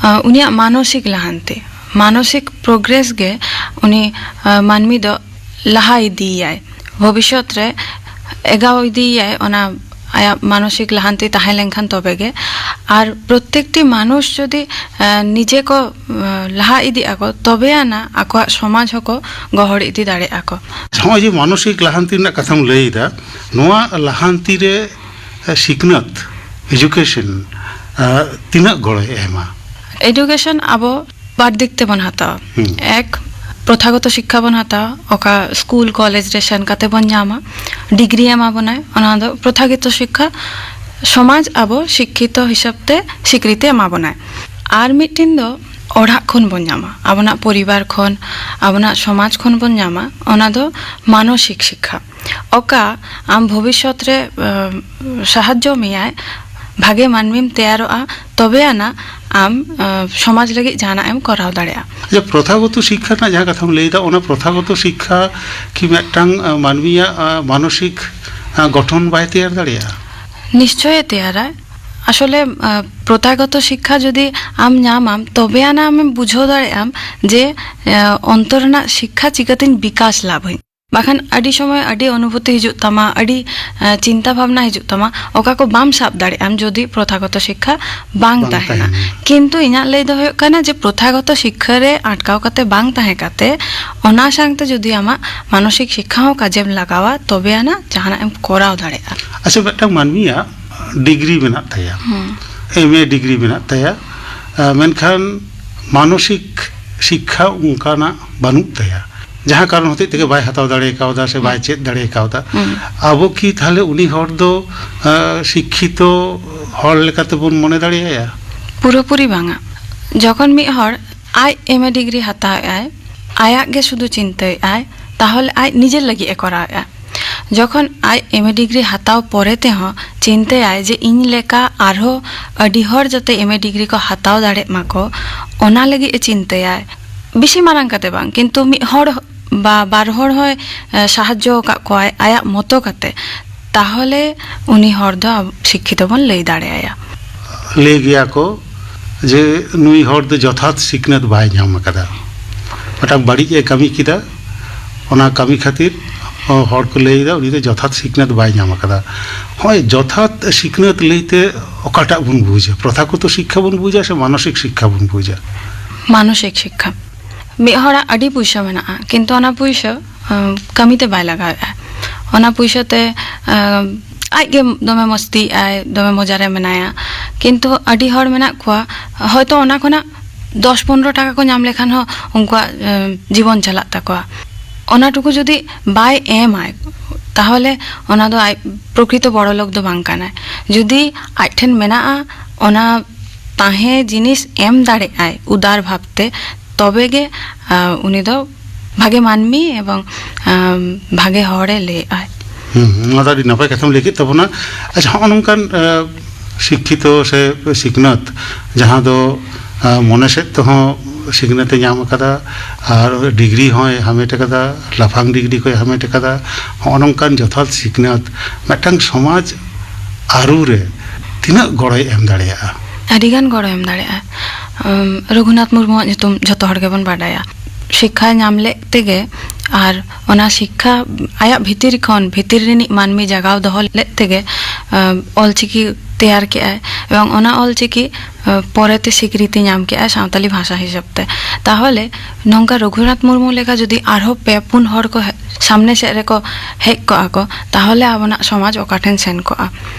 ᱟ, ᱩᱱᱤᱭᱟᱜ ᱢᱟᱱᱚᱥᱤᱠ ᱞᱟᱦᱟᱱᱛᱤ, ᱢᱟᱱᱚᱥᱤᱠ ᱯᱨᱳᱜᱨᱮᱥ ᱜᱮ ᱩᱱᱤ, ᱟ, ᱢᱟᱹᱱᱢᱤ ᱫᱚ ᱞᱟᱦᱟ ᱤᱫᱤᱭᱮᱭᱟᱭ, ᱵᱷᱚᱵᱤᱥᱥᱚᱛ ᱨᱮ ᱮᱜᱟᱣ ᱤᱫᱤᱭᱮᱭᱟᱭ, ᱚᱱᱟ ᱟᱭᱟᱜ ᱢᱟᱱᱚᱥᱤᱠ ᱞᱟᱦᱟᱱᱛᱤ ᱛᱟᱦᱮᱸ ᱞᱮᱱᱠᱷᱟᱱ ᱛᱚᱵᱮ ᱜᱮ᱾ ᱟᱨ ᱯᱨᱚᱛᱛᱮᱠᱴᱤ ᱢᱟᱱᱩᱥ ᱡᱩᱫᱤ, ᱮ, ᱱᱤᱡᱮ ᱠᱚ, ᱮ, ᱞᱟᱦᱟ ᱤᱫᱤᱜ ᱟᱠᱚ, ᱛᱚᱵᱮ ᱟᱱᱟ ᱟᱠᱚᱣᱟᱜ ᱥᱚᱢᱟᱡᱽ ᱦᱚᱸᱠᱚ ᱜᱚᱦᱚᱲ ᱤᱫᱤ ᱫᱟᱲᱮᱭᱟᱜᱼᱟ ᱠᱚ᱾ ᱱᱚᱜᱼᱚᱭ ᱡᱮ ᱢᱟᱱᱚᱥᱤᱠ ᱞᱟᱦᱟᱱᱛᱤ ᱨᱮᱱᱟᱜ ᱠᱟᱛᱷᱟᱢ ᱞᱟᱹᱭ ᱮᱫᱟ, ᱱᱚᱣᱟ ᱞᱟᱦᱟᱱᱛᱤ ᱨᱮ, ᱮ, ᱥᱤᱠᱷᱱᱟᱹᱛ, ᱮᱰᱩᱠᱮᱥᱚᱱ, ᱮ, ᱛᱤᱱᱟᱹᱜ ᱜᱚᱲᱚᱭ ᱮᱢᱟ? ᱮᱰᱩᱠᱮᱥᱚᱱ ᱟᱵᱚ ᱵᱟᱨ ᱫᱤᱠ ᱛᱮᱵᱚᱱ ᱦᱟᱛᱟᱣᱟ᱾ ᱦᱩᱸ᱾ ᱮᱠ, ᱯᱨᱚᱛᱷᱟᱜᱚᱛᱚ ᱥᱤᱠᱠᱷᱟ ᱵᱚᱱ ᱦᱟᱛᱟᱣᱟ, ᱚᱠᱟ ᱥᱠᱩᱞ ᱠᱚᱞᱮᱡᱽ ᱨᱮ ᱥᱮᱱ ᱠᱟᱛᱮ ᱵᱚᱱ ᱧᱟᱢᱟ, ᱰᱤᱜᱽᱨᱤ ᱮᱢᱟ ᱵᱚᱱᱟᱭ, ᱚᱱᱟ ᱫᱚ ᱯᱨᱚᱛᱷᱟᱜᱚᱛᱚ ᱥᱤᱠᱠᱷᱟ᱾ ᱥᱚᱢᱟᱡᱽ ᱟᱵᱚ ᱥᱤᱠᱠᱷᱤᱛᱚ ᱦᱤᱥᱟᱹᱵ ᱛᱮ ᱥᱤᱠᱨᱤᱛᱤ ᱮᱢᱟ ᱵᱚᱱᱟᱭ᱾ ᱟᱨ ᱢᱤᱫᱴᱤᱱ ᱫᱚ ᱚᱲᱟᱜ ᱠᱷᱚᱱ ᱵᱚᱱ ᱧᱟᱢᱟ, ᱟᱵᱚᱱᱟᱜ ᱯᱚᱨᱤᱵᱟᱨ ᱠᱷᱚᱱ, ᱟᱵᱚᱱᱟᱜ ᱥᱚᱢᱟᱡᱽ ᱠᱷᱚᱱ ᱵᱚᱱ ᱧᱟᱢᱟ, ᱚᱱᱟ ᱫᱚ ᱢᱟᱱᱚᱥᱤᱠ ᱥᱤᱠᱠᱷᱟ᱾ ᱚᱠᱟ ᱟᱢ ᱵᱷᱚᱵᱤᱥᱥᱚᱛ ᱨᱮ ᱥᱟᱦᱟᱡᱡᱚ ᱢᱮᱭᱟᱭ, ᱵᱷᱟᱜᱮ ᱢᱟᱹᱱᱢᱤᱢ ᱛᱮᱭᱟᱨᱚᱜᱼᱟ, ᱛᱚᱵᱮ ᱟᱱᱟ ᱟᱢ ᱥᱚᱢᱟᱡᱽ ᱞᱟᱹᱜᱤᱫ ᱡᱟᱦᱟᱱᱟᱜ ᱮᱢ ᱠᱚᱨᱟᱣ ᱫᱟᱲᱮᱭᱟᱜᱼᱟ᱾ ᱟᱪᱪᱷᱟ, ᱯᱨᱚᱛᱷᱟᱜᱚᱛᱚ ᱥᱤᱠᱠᱷᱟ ᱨᱮᱱᱟᱜ ᱡᱟᱦᱟᱸ ᱠᱟᱛᱷᱟᱢ ᱞᱟᱹᱭ ᱮᱫᱟ, ᱚᱱᱟ ᱯᱨᱚᱛᱷᱟᱜᱚᱛᱚ ᱥᱤᱠᱠᱷᱟ ᱠᱤ ᱢᱤᱫᱴᱟᱝ ᱢᱟᱹᱱᱢᱤᱭᱟᱜ ᱢᱟᱱᱚᱥᱤᱠ ᱜᱚᱴᱷᱚᱱ ᱵᱟᱭ ᱛᱮᱭᱟᱨ ᱫᱟᱲᱮᱭᱟᱜᱼᱟ? ᱱᱤᱥᱪᱚᱭᱮ ᱛᱮᱭᱟᱨᱟ᱾ ᱟᱥᱚᱞᱮ ᱯᱨᱚᱛᱷᱟᱜᱚᱛᱚ ᱥᱤᱠᱠᱷᱟ ᱡᱩᱫᱤ ᱟᱢ ᱧᱟᱢᱟᱢ, ᱛᱚᱵᱮ ᱟᱱᱟ ᱟᱢᱮᱢ ᱵᱩᱡᱷᱟᱹᱣ ᱫᱟᱲᱮᱭᱟᱜ ᱟᱢ ᱡᱮ ᱚᱱᱛᱚᱨ ᱨᱮᱱᱟᱜ ᱥᱤᱠᱠᱷᱟ ᱪᱤᱠᱟᱹᱛᱤᱧ ᱵᱤᱠᱟᱥ ᱞᱟᱵᱷᱟᱹᱧ᱾ ᱵᱟᱠᱷᱟᱱ ᱟᱹᱰᱤ ᱥᱚᱢᱚᱭ ᱟᱹᱰᱤ ᱚᱱᱩᱵᱷᱩᱛᱤ ᱦᱤᱡᱩᱜ ᱛᱟᱢᱟ, ᱟᱹᱰᱤ ᱪᱤᱱᱛᱟ ᱵᱷᱟᱵᱽᱱᱟ ᱦᱤᱡᱩᱜ ᱛᱟᱢᱟ, ᱚᱠᱟ ᱠᱚ ᱵᱟᱢ ᱥᱟᱵ ᱫᱟᱲᱮᱭᱟᱜ ᱟᱢ ᱡᱩᱫᱤ ᱯᱨᱚᱛᱷᱟᱜᱚᱛᱚ ᱥᱤᱠᱠᱷᱟ ᱵᱟᱝ ᱛᱟᱦᱮᱱᱟ᱾ ᱠᱤᱱᱛᱩ ᱤᱧᱟᱹᱜ ᱞᱟᱹᱭ ᱫᱚ ᱦᱩᱭᱩᱜ ᱠᱟᱱᱟ ᱡᱮ ᱯᱨᱚᱛᱷᱟᱜᱚᱛᱚ ᱥᱤᱠᱠᱷᱟ ᱨᱮ ᱟᱴᱠᱟᱣ ᱠᱟᱛᱮ ᱵᱟᱝ ᱛᱟᱦᱮᱸ ᱠᱟᱛᱮ, ᱚᱱᱟ ᱥᱟᱶᱛᱮ ᱡᱩᱫᱤ ᱟᱢᱟᱜ ᱢᱟᱱᱚᱥᱤᱠ ᱥᱤᱠᱠᱷᱟ ᱦᱚᱸ ᱠᱟᱡᱮᱢ ᱞᱟᱜᱟᱣᱟ, ᱛᱚᱵᱮ ᱟᱱᱟ ᱡᱟᱦᱟᱱᱟᱜ ᱮᱢ ᱠᱚᱨᱟᱣ ᱫᱟᱲᱮᱭᱟᱜᱼᱟ᱾ ᱟᱪᱪᱷᱟ, ᱢᱤᱫᱴᱟᱝ ᱢᱟᱹᱱᱢᱤᱭᱟᱜ ᱰᱤᱜᱽᱨᱤ ᱢᱮᱱᱟᱜ ᱛᱟᱭᱟ, ᱮᱢ ᱮ ᱰᱤᱜᱽᱨᱤ ᱢᱮᱱᱟᱜ ᱛᱟᱭᱟ, ᱢᱮᱱᱠᱷᱟᱱ ᱢᱟᱱᱚᱥᱤᱠ ᱥᱤᱠᱠᱷᱟ ᱚᱱᱠᱟᱱᱟᱜ ᱵᱟᱹᱱᱩᱜ ᱛᱟᱭᱟ, ᱡᱟᱦᱟᱸ ᱠᱟᱨᱚᱱ ᱦᱚᱛᱮᱡ ᱛᱮᱜᱮ ᱵᱟᱭ ᱦᱟᱛᱟᱣ ᱫᱟᱲᱮ ᱠᱟᱣᱫᱟ ᱥᱮ ᱵᱟᱭ ᱪᱮᱫ ᱫᱟᱲᱮ ᱠᱟᱣᱫᱟ᱾ ᱟᱵᱚ ᱠᱤ ᱛᱟᱦᱞᱮ ᱩᱱᱤ ᱦᱚᱲ ᱫᱚ ᱥᱤᱠᱠᱷᱤᱛᱚ ᱦᱚᱲ ᱞᱮᱠᱟᱛᱮᱵᱚᱱ ᱢᱚᱱᱮ ᱫᱟᱲᱮᱭᱟᱭᱟ? ᱯᱩᱨᱟᱹᱯᱩᱨᱤ ᱵᱟᱝᱟ᱾ ᱡᱚᱠᱷᱚᱱ ᱢᱤᱫ ᱦᱚᱲ ᱟᱡ ᱮᱢ ᱮ ᱰᱤᱜᱽᱨᱤ ᱦᱟᱛᱟᱣᱮᱫᱼᱟᱭ, ᱟᱭᱟᱜ ᱜᱮ ᱥᱩᱫᱷᱩ ᱪᱤᱱᱛᱟᱹᱭᱮᱫᱼᱟᱭ, ᱛᱟᱦᱚᱞᱮ ᱟᱡ ᱱᱤᱡᱮᱨ ᱞᱟᱹᱜᱤᱫ ᱮ ᱠᱚᱨᱟᱣᱮᱫᱼᱟ᱾ ᱡᱚᱠᱷᱚᱱ ᱟᱡ ᱮᱢ ᱮ ᱰᱤᱜᱽᱨᱤ ᱦᱟᱛᱟᱣ ᱯᱚᱨᱮ ᱛᱮᱦᱚᱸ ᱪᱤᱱᱛᱟᱹᱭᱟᱭ ᱡᱮ ᱤᱧ ᱞᱮᱠᱟ ᱟᱨᱦᱚᱸ ᱟᱹᱰᱤ ᱦᱚᱲ ᱡᱟᱛᱮ ᱮᱢ ᱮ ᱰᱤᱜᱽᱨᱤ ᱠᱚ ᱦᱟᱛᱟᱣ ᱫᱟᱲᱮᱜ ᱢᱟᱠᱚ, ᱚᱱᱟ ᱞᱟᱹᱜᱤᱫ ᱮ ᱪᱤᱱᱛᱟᱹᱭᱟᱭ᱾ ᱵᱮᱥᱤ ᱢᱟᱨᱟᱝ ᱠᱟᱛᱮ ᱵᱟᱝ, ᱠᱤᱱᱛᱩ ᱢᱤᱫ ᱦᱚᱲ ᱵᱟ ᱵᱟᱨ ᱦᱚᱲ ᱦᱚᱸᱭ ᱥᱟᱦᱟᱡᱽᱡᱚ ᱟᱠᱟᱫ ᱠᱚᱣᱟᱭ ᱟᱭᱟᱜ ᱢᱚᱛᱚ ᱠᱟᱛᱮ, ᱛᱟᱦᱚᱞᱮ ᱩᱱᱤ ᱦᱚᱲ ᱫᱚ ᱟᱵᱚ ᱥᱤᱠᱠᱷᱤᱛᱚ ᱵᱚᱱ ᱞᱟᱹᱭ ᱫᱟᱲᱮ ᱟᱭᱟ᱾ ᱞᱟᱹᱭ ᱜᱮᱭᱟ ᱠᱚ ᱡᱮ ᱱᱩᱭ ᱦᱚᱲ ᱫᱚ ᱡᱚᱛᱷᱟᱛ ᱥᱤᱠᱷᱱᱟᱹᱛ ᱵᱟᱭ ᱧᱟᱢ ᱟᱠᱟᱫᱟ, ᱢᱤᱫᱴᱟᱝ ᱵᱟᱹᱲᱤᱡ ᱮ ᱠᱟᱹᱢᱤ ᱠᱮᱫᱟ, ᱚᱱᱟ ᱠᱟᱹᱢᱤ ᱠᱷᱟᱹᱛᱤᱨ ᱦᱚᱲ ᱠᱚ ᱞᱟᱹᱭ ᱮᱫᱟ ᱩᱱᱤ ᱫᱚ ᱡᱚᱛᱷᱟᱛ ᱥᱤᱠᱷᱱᱟᱹᱛ ᱵᱟᱭ ᱧᱟᱢ ᱟᱠᱟᱫᱟ᱾ ᱦᱚᱸᱜᱼᱚᱭ ᱡᱚᱛᱷᱟᱛ ᱥᱤᱠᱷᱱᱟᱹᱛ ᱞᱟᱹᱭᱛᱮ ᱚᱠᱟᱴᱟᱜ ᱵᱚᱱ ᱵᱩᱡᱟ? ᱯᱨᱚᱛᱷᱟᱜᱚᱛᱚ ᱥᱤᱠᱠᱷᱟ ᱵᱚᱱ ᱵᱩᱡᱟ ᱥᱮ ᱢᱟᱱᱚᱥᱤᱠ ᱥᱤᱠᱠᱷᱟ ᱵᱚᱱ ᱵᱩᱡᱟ? ᱢᱟᱱᱚᱥᱤᱠ ᱥᱤᱠᱠᱷᱟ᱾ ᱢᱤᱫ ᱦᱚᱲᱟᱜ ᱟᱹᱰᱤ ᱯᱩᱭᱥᱟᱹ ᱢᱮᱱᱟᱜᱼᱟ, ᱠᱤᱱᱛᱩ ᱚᱱᱟ ᱯᱩᱭᱥᱟᱹ ᱠᱟᱹᱢᱤᱛᱮ ᱵᱟᱭ ᱞᱟᱜᱟᱣᱮᱫᱼᱟ᱾ ᱚᱱᱟ ᱯᱩᱭᱥᱟᱹ ᱛᱮ ᱟᱡᱜᱮ ᱫᱚᱢᱮ ᱢᱚᱥᱛᱤᱭᱮᱫᱼᱟᱭ, ᱫᱚᱢᱮ ᱢᱚᱡᱟ ᱨᱮ ᱢᱮᱱᱟᱭᱟ᱾ ᱠᱤᱱᱛᱩ ᱟᱹᱰᱤ ᱦᱚᱲ ᱢᱮᱱᱟᱜ ᱠᱚᱣᱟ, ᱦᱚᱭᱛᱳ ᱚᱱᱟ ᱠᱷᱚᱱᱟᱜ ᱫᱚᱥ ᱯᱚᱱᱨᱚ ᱴᱟᱠᱟ ᱠᱚ ᱧᱟᱢ ᱞᱮᱠᱷᱟᱱ ᱦᱚᱸ ᱩᱱᱠᱩᱣᱟᱜ ᱡᱤᱵᱚᱱ ᱪᱟᱞᱟᱜ ᱛᱟᱠᱚᱣᱟ᱾ ᱚᱱᱟ ᱴᱩᱠᱩ ᱡᱩᱫᱤ ᱵᱟᱭ ᱮᱢᱟᱭ, ᱛᱟᱦᱚᱞᱮ ᱚᱱᱟ ᱫᱚ ᱟᱡ ᱯᱨᱚᱠᱨᱤᱛᱚ ᱵᱚᱲᱚ ᱞᱳᱠ ᱫᱚ ᱵᱟᱝ ᱠᱟᱱᱟᱭ᱾ ᱡᱩᱫᱤ ᱟᱡ ᱴᱷᱮᱱ ᱢᱮᱱᱟᱜᱼᱟ, ᱚᱱᱟ ᱛᱟᱦᱮᱸ ᱡᱤᱱᱤᱥ ᱮᱢ ᱫᱟᱲᱮᱜᱼᱟᱭ ᱩᱫᱟᱨ ᱵᱷᱟᱵᱽᱛᱮ, ᱛᱚᱵᱮ ᱜᱮ ᱩᱱᱤ ᱫᱚ ᱵᱷᱟᱜᱮ ᱢᱟᱹᱱᱢᱤ ᱮᱵᱚᱝ ᱵᱷᱟᱜᱮ ᱦᱚᱲᱮ ᱞᱟᱹᱭᱮᱫᱼᱟᱭ᱾ ᱦᱩᱸ, ᱱᱚᱣᱟ ᱫᱚ ᱟᱹᱰᱤ ᱱᱟᱯᱟᱭ ᱠᱟᱛᱷᱟᱢ ᱞᱟᱹᱭ ᱠᱮᱫ ᱛᱟᱵᱚᱱᱟ᱾ ᱟᱪᱪᱷᱟ, ᱦᱚᱸᱜᱼᱚ ᱱᱚᱝᱠᱟᱱ ᱥᱤᱠᱠᱷᱤᱛᱚ ᱥᱮ ᱥᱤᱠᱷᱱᱟᱹᱛ ᱡᱟᱦᱟᱸ ᱫᱚ ᱢᱚᱱᱮ ᱥᱮᱫ ᱛᱮᱦᱚᱸ ᱥᱤᱠᱷᱱᱟᱹᱛ ᱮ ᱧᱟᱢ ᱟᱠᱟᱫᱟ, ᱟᱨ ᱰᱤᱜᱽᱨᱤ ᱦᱚᱸᱭ ᱦᱟᱢᱮᱴ ᱟᱠᱟᱫᱟ, ᱞᱟᱯᱷᱟᱝ ᱰᱤᱜᱽᱨᱤ ᱠᱚᱭ ᱦᱟᱢᱮᱴ ᱟᱠᱟᱫᱟ᱾ ᱦᱚᱸᱜᱼᱚ ᱱᱚᱝᱠᱟᱱ ᱡᱚᱛᱷᱟᱛ ᱥᱤᱠᱷᱱᱟᱹᱛ ᱢᱤᱫᱴᱟᱝ ᱥᱚᱢᱟᱡᱽ ᱟᱹᱨᱩ ᱨᱮ ᱛᱤᱱᱟᱹᱜ ᱜᱚᱲᱚᱭ ᱮᱢ ᱫᱟᱲᱮᱭᱟᱜᱼᱟ? ᱟᱹᱰᱤᱜᱟᱱ ᱜᱚᱲᱚᱭ ᱮᱢ ᱫᱟᱲᱮᱭᱟᱜᱼᱟ᱾ ᱨᱚᱜᱷᱩᱱᱟᱛᱷ ᱢᱩᱨᱢᱩᱣᱟᱜ ᱧᱩᱛᱩᱢ ᱡᱷᱚᱛᱚ ᱦᱚᱲ ᱜᱮᱵᱚᱱ ᱵᱟᱰᱟᱭᱟ᱾ ᱥᱤᱠᱠᱷᱟᱭ ᱧᱟᱢ ᱞᱮᱫ ᱛᱮᱜᱮ ᱟᱨ ᱚᱱᱟ ᱥᱤᱠᱠᱷᱟ ᱟᱭᱟᱜ ᱵᱷᱤᱛᱤᱨ ᱠᱷᱚᱱ, ᱵᱷᱤᱛᱤᱨ ᱨᱤᱱᱤᱡ ᱢᱟᱹᱱᱢᱤ ᱡᱟᱜᱟᱣ ᱫᱚᱦᱚ ᱞᱮᱫ ᱛᱮᱜᱮ ᱚᱞᱪᱤᱠᱤ ᱛᱮᱭᱟᱨ ᱠᱮᱜᱼᱟᱭ᱾ ᱮᱵᱚᱝ ᱚᱱᱟ ᱚᱞᱪᱤᱠᱤ ᱯᱚᱨᱮᱛᱮ ᱥᱤᱠᱨᱤᱛᱤ ᱧᱟᱢ ᱠᱮᱜᱼᱟᱭ ᱥᱟᱶᱛᱟᱞᱤ ᱵᱷᱟᱥᱟ ᱦᱤᱥᱟᱹᱵ ᱛᱮ᱾ ᱛᱟᱦᱚᱞᱮ ᱱᱚᱝᱠᱟ ᱨᱚᱜᱷᱩᱱᱟᱛᱷ ᱢᱩᱨᱢᱩ ᱞᱮᱠᱟ ᱡᱩᱫᱤ ᱟᱨᱦᱚᱸ ᱯᱮ ᱯᱩᱱ ᱦᱚᱲ ᱠᱚ ᱥᱟᱢᱱᱮ ᱥᱮᱫ ᱨᱮᱠᱚ ᱦᱮᱡ ᱠᱚᱜᱼᱟ ᱠᱚ, ᱛᱟᱦᱚᱞᱮ ᱟᱵᱚᱱᱟᱜ ᱥᱚᱢᱟᱡᱽ ᱚᱠᱟ ᱴᱷᱮᱱ ᱥᱮᱱ ᱠᱚᱜᱼᱟ᱾